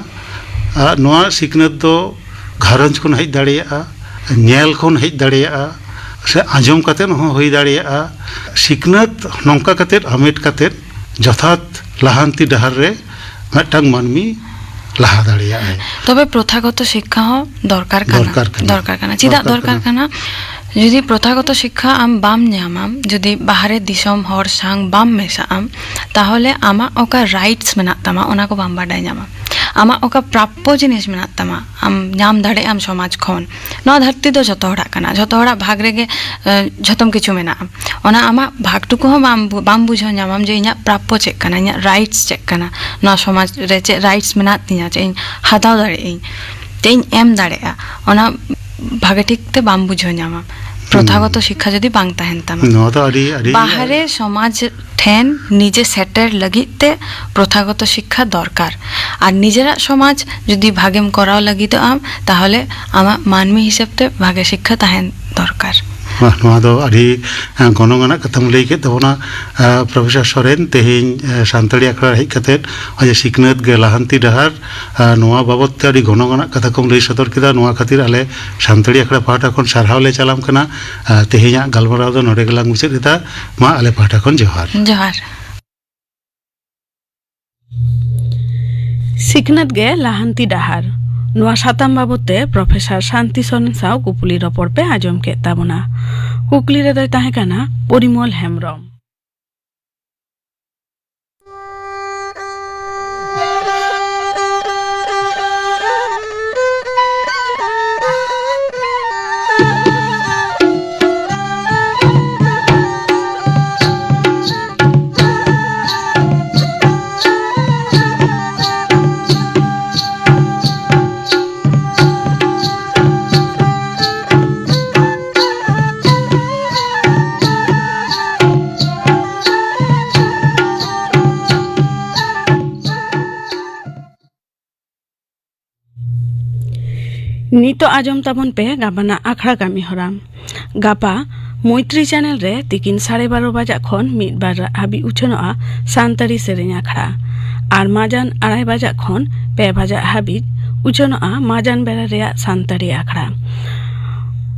ᱟᱨ ᱱᱚᱣᱟ ᱥᱤᱠᱷᱱᱟᱹᱛ ᱫᱚ ᱜᱷᱟᱨᱚᱸᱡᱽ ᱠᱷᱚᱱ ᱦᱮᱡ ᱫᱟᱲᱮᱭᱟᱜᱼᱟ, ᱧᱮᱞ ᱠᱷᱚᱱ ᱦᱮᱡ ᱫᱟᱲᱮᱭᱟᱜᱼᱟ, ᱥᱮ ᱟᱸᱡᱚᱢ ᱠᱟᱛᱮᱫ ᱦᱚᱸ ᱦᱩᱭ ᱫᱟᱲᱮᱭᱟᱜᱼᱟ᱾ ᱥᱤᱠᱷᱱᱟᱹᱛ ᱱᱚᱝᱠᱟ ᱠᱟᱛᱮᱫ ᱦᱟᱢᱮᱴ ᱠᱟᱛᱮᱫ ᱡᱚᱛᱷᱟᱛ ᱞᱟᱦᱟᱱᱛᱤ ᱰᱟᱦᱟᱨ ᱨᱮ ᱢᱤᱫᱴᱟᱝ ᱢᱟᱹᱱᱢᱤ ᱞᱟᱦᱟ ᱫᱟᱲᱮᱭᱟᱜᱼᱟᱭ᱾ ᱛᱚᱵᱮ ᱯᱨᱚᱛᱷᱟᱜᱚᱛᱚ ᱥᱤᱠᱠᱷᱟ ᱦᱚᱸ ᱫᱚᱨᱠᱟᱨ ᱠᱟᱱᱟ᱾ ᱫᱚᱨᱠᱟᱨ ᱠᱟᱱᱟ᱾ ᱫᱚᱨᱠᱟᱨ ᱠᱟᱱᱟ᱾ ᱪᱮᱫᱟᱜ ᱫᱚᱨᱠᱟᱨ ᱫᱚᱨᱠᱟᱨ ᱠᱟᱱᱟ? ᱠᱟᱱᱟ? ᱡᱩᱫᱤ ᱯᱨᱚᱛᱷᱟᱜᱚᱛᱚ ᱥᱤᱠᱠᱷᱟ ᱟᱢ ᱵᱟᱢ ᱧᱟᱢᱟᱢ, ᱡᱩᱫᱤ ᱵᱟᱦᱨᱮ ᱫᱤᱥᱚᱢ ᱦᱚᱲ ᱥᱟᱝ ᱵᱟᱢ ᱢᱮᱥᱟᱜ ᱟᱢ, ᱛᱟᱦᱚᱞᱮ ᱟᱢᱟᱜ ᱚᱠᱟ ᱨᱟᱭᱤᱴᱥ ᱢᱮᱱᱟᱜ ᱛᱟᱢᱟ, ᱚᱱᱟ ᱠᱚ ᱵᱟᱢ ᱵᱟᱰᱟᱭ ᱧᱟᱢᱟ᱾ ᱟᱢᱟᱜ ᱚᱠᱟ ᱯᱨᱟᱯᱯᱚ ᱡᱤᱱᱤᱥ ᱢᱮᱱᱟᱜ ᱛᱟᱢᱟ, ᱟᱢ ᱧᱟᱢ ᱫᱟᱲᱮᱭᱟᱜ ᱟᱢ ᱥᱚᱢᱟᱡᱽ ᱠᱷᱚᱱ᱾ ᱱᱚᱣᱟ ᱫᱷᱟᱹᱨᱛᱤ ᱫᱚ ᱡᱷᱚᱛᱚ ᱦᱚᱲᱟᱜ ᱠᱟᱱᱟ, ᱡᱷᱚᱛᱚ ᱦᱚᱲᱟᱜ ᱵᱷᱟᱜᱽ ᱨᱮᱜᱮ, ᱮ, ᱡᱷᱚᱛᱚᱢ ᱠᱤᱪᱷᱩ ᱢᱮᱱᱟᱜᱼᱟ᱾ ᱚᱱᱟ ᱟᱢᱟᱜ ᱵᱷᱟᱜᱽ ᱴᱩᱠᱩ ᱦᱚᱸ ᱵᱟᱢ ᱵᱩ-, ᱵᱟᱢ ᱵᱩᱡᱷᱟᱹᱣ ᱧᱟᱢᱟᱢ ᱡᱮ ᱤᱧᱟᱹᱜ ᱯᱨᱟᱯᱯᱚ ᱪᱮᱫ ᱠᱟᱱᱟ, ᱤᱧᱟᱹᱜ ᱨᱟᱭᱤᱴᱥ ᱪᱮᱫ ᱠᱟᱱᱟ, ᱱᱚᱣᱟ ᱥᱚᱢᱟᱡᱽ ᱨᱮ ᱪᱮᱫ ᱨᱟᱭᱤᱴᱥ ᱢᱮᱱᱟᱜ ᱛᱤᱧᱟᱹ, ᱪᱮᱫ ᱤᱧ ᱦᱟᱛᱟᱣ ᱫᱟᱲᱮᱭᱟᱜ ᱟᱹᱧ, ᱪᱮᱫ ᱤᱧ ᱮᱢ ᱫᱟᱲᱮᱭᱟᱜᱼᱟ, ᱚᱱᱟ ᱵᱷᱟᱜᱮ ᱴᱷᱤᱠ ᱛᱮ ᱵᱟᱢ ᱵᱩᱡᱷᱟᱹᱣ ᱧᱟᱢᱟ᱾ ᱯᱨᱚᱛᱷᱟᱜᱚᱛᱚ ᱥᱤᱠᱠᱷᱟ ᱡᱩᱫᱤ ᱵᱟᱝ ᱛᱟᱦᱮᱱ ᱛᱟᱢᱟ᱾ ᱱᱚᱣᱟ ᱫᱚ ᱟᱹᱰᱤ, ᱟᱹᱰᱤ ᱵᱟᱦᱨᱮ ᱥᱚᱢᱟᱡᱽ ᱴᱷᱮᱱ ᱱᱤᱡᱮ ᱥᱮᱴᱮᱨ ᱞᱟᱹᱜᱤᱫ ᱛᱮ ᱯᱨᱚᱛᱷᱟᱜᱚᱛᱚ ᱥᱤᱠᱠᱷᱟ ᱫᱚᱨᱠᱟᱨ᱾ ᱟᱨ ᱱᱤᱡᱮᱨᱟᱜ ᱥᱚᱢᱟᱡᱽ ᱡᱩᱫᱤ ᱵᱷᱟᱜᱮᱢ ᱠᱚᱨᱟᱣ ᱞᱟᱹᱜᱤᱫᱚᱜ ᱟᱢ, ᱛᱟᱦᱚᱞᱮ ᱟᱢᱟᱜ ᱢᱟᱹᱱᱢᱤ ᱦᱤᱥᱟᱹᱵ ᱛᱮ ᱵᱷᱟᱜᱮ ᱥᱤᱠᱠᱷᱟ ᱛᱟᱦᱮᱱ ᱫᱚᱨᱠᱟᱨ᱾ ᱵᱟᱦ, ᱱᱚᱣᱟ ᱫᱚ ᱟᱹᱰᱤ, ᱮ, ᱜᱚᱱᱚᱝ ᱟᱱᱟᱜ ᱠᱟᱛᱷᱟᱢ ᱞᱟᱹᱭ ᱠᱮᱫ ᱛᱟᱵᱚᱱᱟ, ᱮ, ᱯᱨᱚᱯᱷᱮᱥᱚᱨ ᱥᱚᱨᱮᱱ᱾ ᱛᱮᱦᱮᱧ, ᱮ, ᱥᱟᱱᱛᱟᱲᱤ ᱟᱠᱷᱲᱟ ᱨᱮ ᱦᱮᱡ ᱠᱟᱛᱮᱫ ᱱᱚᱜᱼᱚᱭ ᱡᱮ ᱥᱤᱠᱷᱱᱟᱹᱛ ᱜᱮ ᱞᱟᱦᱟᱱᱛᱤ ᱰᱟᱦᱟᱨ, ᱮ, ᱱᱚᱣᱟ ᱵᱟᱵᱚᱫ ᱛᱮ ᱟᱹᱰᱤ ᱜᱚᱱᱚᱝ ᱟᱱᱟᱜ ᱠᱟᱛᱷᱟ ᱠᱚᱢ ᱞᱟᱹᱭ ᱥᱚᱫᱚᱨ ᱠᱮᱫᱟ᱾ ᱱᱚᱣᱟ ᱠᱷᱟᱹᱛᱤᱨ ᱟᱞᱮ ᱥᱟᱱᱛᱟᱲᱤ ᱟᱠᱷᱲᱟ ᱯᱟᱦᱴᱟ ᱠᱷᱚᱱ ᱥᱟᱨᱦᱟᱣ ᱞᱮ ᱪᱟᱞᱟᱢ ᱠᱟᱱᱟ᱾ ᱮ, ᱛᱮᱦᱮᱧᱟᱜ ᱜᱟᱞᱢᱟᱨᱟᱣ ᱫᱚ ᱱᱚᱰᱮ ᱜᱮᱞᱟᱝ ᱢᱩᱪᱟᱹᱫ ᱮᱫᱟ᱾ ᱢᱟ ᱟᱞᱮ ᱯᱟᱦᱴᱟ ᱠᱷᱚᱱ ᱡᱚᱦᱟᱨ᱾ ᱡᱚᱦᱟᱨ᱾ ᱥᱤᱠᱷᱱᱟᱹᱛ ᱜᱮ ᱞᱟᱦᱟᱱᱛᱤ ᱰᱟᱦᱟᱨ, ᱱᱚᱣᱟ ᱥᱟᱛᱟᱢ ᱵᱟᱵᱚᱫ ᱛᱮ ᱯᱨᱚᱯᱷᱮᱥᱚᱨ ᱥᱟᱱᱛᱤ ᱥᱚᱨᱮᱱ ᱥᱟᱶ ᱠᱩᱯᱩᱞᱤ ᱨᱚᱯᱚᱲ ᱯᱮ ᱟᱸᱡᱚᱢ ᱠᱮᱫ ᱛᱟᱵᱚᱱᱟ᱾ ᱠᱩᱠᱞᱤ ᱨᱮᱫᱚᱭ ᱛᱟᱦᱮᱸ ᱠᱟᱱᱟ ᱯᱚᱨᱤᱢᱚᱞ ᱦᱮᱢᱵᱽᱨᱚᱢ᱾ ᱱᱤᱛᱚᱜ ᱟᱸᱡᱚᱢ ᱛᱟᱵᱚᱱ ᱯᱮ ᱜᱟᱯᱟᱱᱟᱜ ᱟᱠᱷᱲᱟ ᱠᱟᱹᱢᱤ ᱦᱚᱨᱟ᱾ ᱜᱟᱯᱟ ᱢᱳᱭᱛᱨᱤ ᱪᱮᱱᱮᱞ ᱨᱮ ᱛᱤᱠᱤᱱ ᱥᱟᱲᱮ ᱵᱟᱨᱚ ᱵᱟᱡᱟᱜ ᱠᱷᱚᱱ ᱢᱤᱫ ᱵᱟᱡᱟᱜ ᱦᱟᱹᱵᱤᱡ ᱩᱪᱷᱟᱹᱱᱚᱜᱼᱟ ᱥᱟᱱᱛᱟᱲᱤ ᱥᱮᱨᱮᱧ ᱟᱠᱷᱲᱟ᱾ ᱟᱨ ᱢᱟᱡᱟᱱ ᱟᱲᱟᱭ ᱵᱟᱡᱟᱜ ᱠᱷᱚᱱ ᱯᱮ ᱵᱟᱡᱟᱜ ᱦᱟᱹᱵᱤᱡ ᱩᱪᱷᱟᱹᱱᱚᱜᱼᱟ ᱢᱟᱡᱟᱱ ᱵᱮᱲᱟ ᱨᱮᱭᱟᱜ ᱥᱟᱱᱛᱟᱲᱤ ᱟᱠᱷᱲᱟ᱾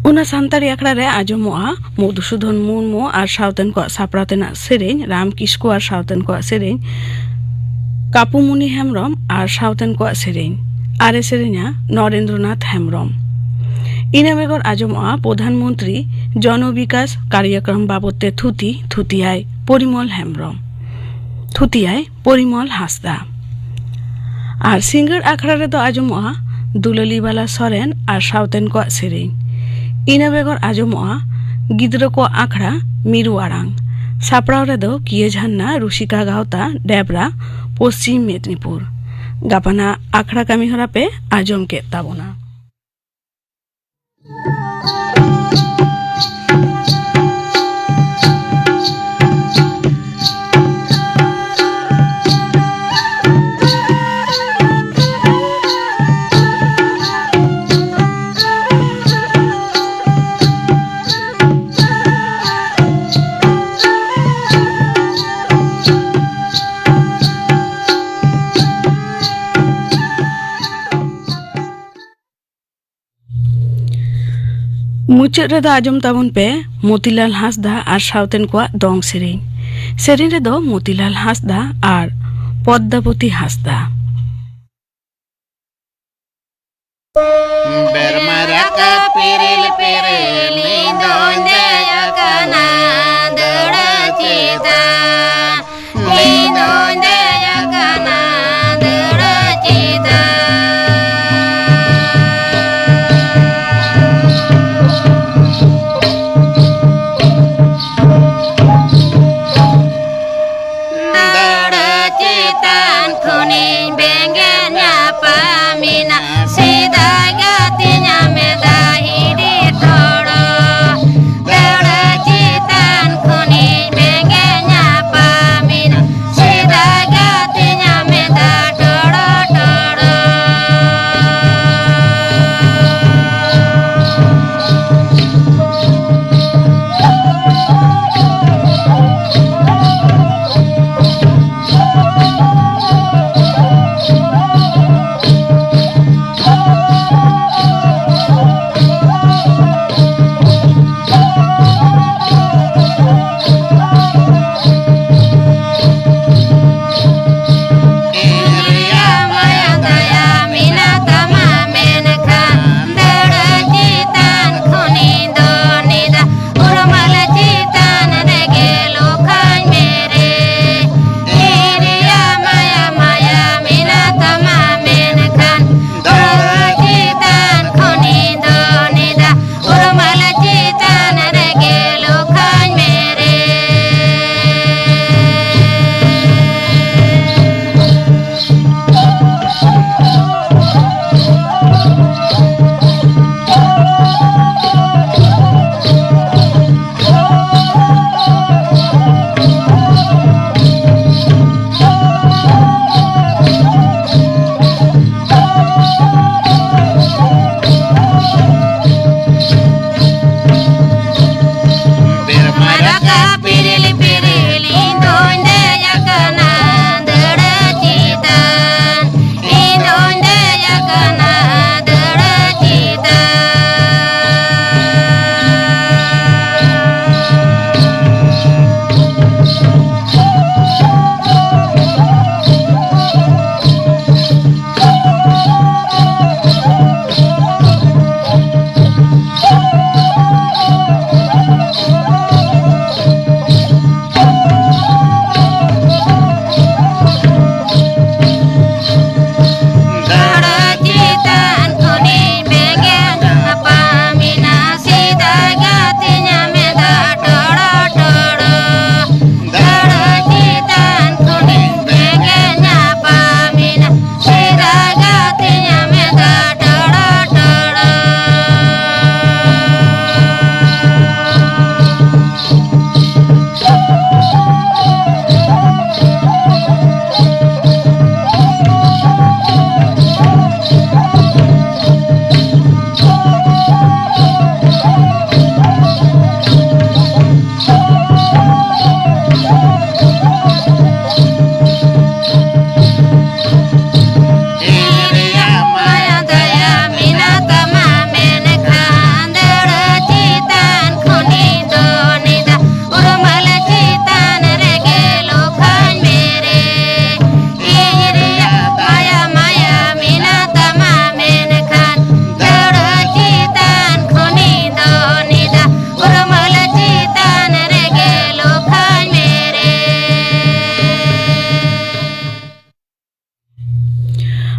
ᱚᱱᱟ ᱥᱟᱱᱛᱟᱲᱤ ᱟᱠᱷᱲᱟ ᱨᱮ ᱟᱸᱡᱚᱢᱚᱜᱼᱟ ᱢᱚᱫᱷᱩᱥᱩᱫᱷᱚᱱ ᱢᱩᱨᱢᱩ ᱟᱨ ᱥᱟᱶᱛᱮᱱ ᱠᱚᱣᱟᱜ ᱥᱟᱯᱲᱟᱣ ᱛᱮᱱᱟᱜ ᱥᱮᱨᱮᱧ, ᱨᱟᱢ ᱠᱤᱥᱠᱩ ᱟᱨ ᱥᱟᱶᱛᱮᱱ ᱠᱚᱣᱟᱜ ᱥᱮᱨᱮᱧ, ᱠᱟᱯᱩᱢᱩᱱᱤ ᱦᱮᱢᱵᱨᱚᱢ ᱟᱨ ᱥᱟᱶᱛᱮᱱ ᱠᱚᱣᱟᱜ ᱥᱮᱨᱮᱧ, ᱟᱨᱮ ᱥᱮᱨᱮᱧᱟ ᱱᱚᱨᱮᱱᱫᱨᱚᱱᱟᱛᱷ ᱦᱮᱢᱵᱨᱚᱢ᱾ ᱤᱱᱟᱹ ᱵᱮᱜᱚᱨ ᱟᱸᱡᱚᱢᱚᱜᱼᱟ ᱯᱨᱚᱫᱷᱟᱱ ᱢᱚᱱᱛᱨᱤ ᱡᱚᱱᱚ ᱵᱤᱠᱟᱥ ᱠᱟᱨᱭᱚᱠᱨᱚᱢ ᱵᱟᱵᱚᱫ ᱛᱮ ᱛᱷᱩᱛᱤ, ᱛᱷᱩᱛᱤᱭᱟᱭ ᱯᱚᱨᱤᱢᱚᱞ ᱦᱮᱢᱵᱨᱚᱢ, ᱛᱷᱩᱛᱤᱭᱟᱭ ᱯᱚᱨᱤᱢᱚᱞ ᱦᱟᱸᱥᱫᱟ᱾ ᱟᱨ ᱥᱤᱸᱜᱟᱹᱲ ᱟᱠᱷᱲᱟ ᱨᱮᱫᱚ ᱟᱸᱡᱚᱢᱚᱜᱼᱟ ᱫᱩᱞᱟᱹᱞᱤ ᱵᱟᱞᱟ ᱥᱚᱨᱮᱱ ᱟᱨ ᱥᱟᱶᱛᱮᱱ ᱠᱚᱣᱟᱜ ᱥᱮᱨᱮᱧ᱾ ᱤᱱᱟᱹ ᱵᱮᱜᱚᱨ ᱟᱸᱡᱚᱢᱚᱜᱼᱟ ᱜᱤᱫᱽᱨᱟᱹ ᱠᱚᱣᱟᱜ ᱟᱠᱷᱲᱟ ᱢᱤᱨᱩ ᱟᱲᱟᱝ᱾ ᱥᱟᱯᱲᱟᱣ ᱨᱮᱫᱚ ᱠᱤᱭᱟᱹ ᱡᱷᱟᱨᱱᱟ, ᱨᱩᱥᱤᱠᱟ ᱜᱟᱶᱛᱟ, ᱰᱮᱵᱽᱨᱟ, ᱯᱚᱥᱪᱤᱢ ᱢᱮᱫᱽᱱᱤᱯᱩᱨ᱾ ᱜᱟᱯᱟᱱᱟᱜ ᱟᱠᱷᱲᱟ ᱠᱟᱹᱢᱤ ᱦᱚᱨᱟ ᱯᱮ ᱟᱸᱡᱚᱢ ᱠᱮᱫ ᱛᱟᱵᱚᱱᱟ᱾ ᱢᱩᱪᱟᱹᱫ ᱨᱮᱫᱚ ᱟᱸᱡᱚᱢ ᱛᱟᱵᱚᱱ ᱯᱮ ᱢᱚᱛᱤᱞᱟᱞ ᱦᱟᱸᱥᱫᱟ ᱟᱨ ᱥᱟᱶᱛᱮᱱ ᱠᱚᱣᱟᱜ ᱫᱚᱝ ᱥᱮᱨᱮᱧ᱾ ᱥᱮᱨᱮᱧ ᱨᱮᱫᱚ ᱢᱚᱛᱤᱞᱟᱞ ᱦᱟᱸᱥᱫᱟ ᱟᱨ ᱯᱚᱫᱽᱫᱟᱵᱚᱛᱤ ᱦᱟᱸᱥᱫᱟ᱾ ᱵᱮᱨᱢᱟ ᱨᱟᱠᱟᱵ ᱯᱤᱨᱤᱞ ᱯᱤᱨᱤᱞ, ᱤᱧ ᱫᱚᱧ ᱫᱮᱡ ᱟᱠᱟᱱᱟ ᱫᱟᱹᱣᱲᱟᱹ ᱪᱮᱛᱟᱱ᱾ ᱤᱧ ᱫᱚᱧ ᱫᱮᱡ ᱟᱠᱟᱱᱟ ᱫᱟᱹᱣᱲᱟᱹ ᱪᱮᱛᱟᱱ᱾ ᱫᱟᱹᱣᱲᱟᱹ ᱪᱮᱛᱟᱱ ᱠᱷᱚᱱᱤᱧ ᱵᱮᱸᱜᱮᱫ ᱧᱟᱯᱟᱢᱮᱱᱟ, ᱥᱮᱫᱟᱭ ᱜᱟᱛᱮᱧ ᱧᱟᱢᱮᱫᱟ ᱦᱤᱰᱤ ᱛᱚᱲᱚ᱾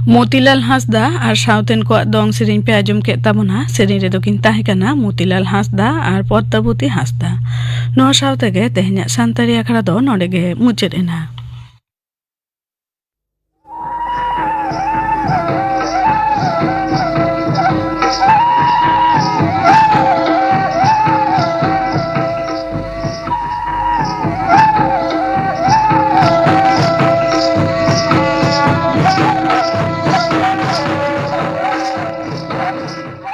ᱢᱚᱛᱤᱞᱟᱞ ᱦᱟᱸᱥᱫᱟ ᱟᱨ ᱥᱟᱶᱛᱮᱱ ᱠᱚᱣᱟᱜ ᱫᱚᱝ ᱥᱮᱨᱮᱧ ᱯᱮ ᱟᱸᱡᱚᱢ ᱠᱮᱫ ᱛᱟᱵᱚᱱᱟ᱾ ᱥᱮᱨᱮᱧ ᱨᱮᱫᱚ ᱠᱤᱱ ᱛᱟᱦᱮᱸ ᱠᱟᱱᱟ ᱢᱚᱛᱤᱞᱟᱞ ᱦᱟᱸᱥᱫᱟ ᱟᱨ ᱯᱚᱫᱽᱫᱟᱵᱚᱛᱤ ᱦᱟᱸᱥᱫᱟ᱾ ᱱᱚᱣᱟ ᱥᱟᱶ ᱛᱮᱜᱮ ᱛᱮᱦᱮᱧᱟᱜ ᱥᱟᱱᱛᱟᱲᱤ ᱟᱠᱷᱲᱟ ᱫᱚ ᱱᱚᱰᱮ ᱜᱮ ᱢᱩᱪᱟᱹᱫ ᱮᱱᱟ᱾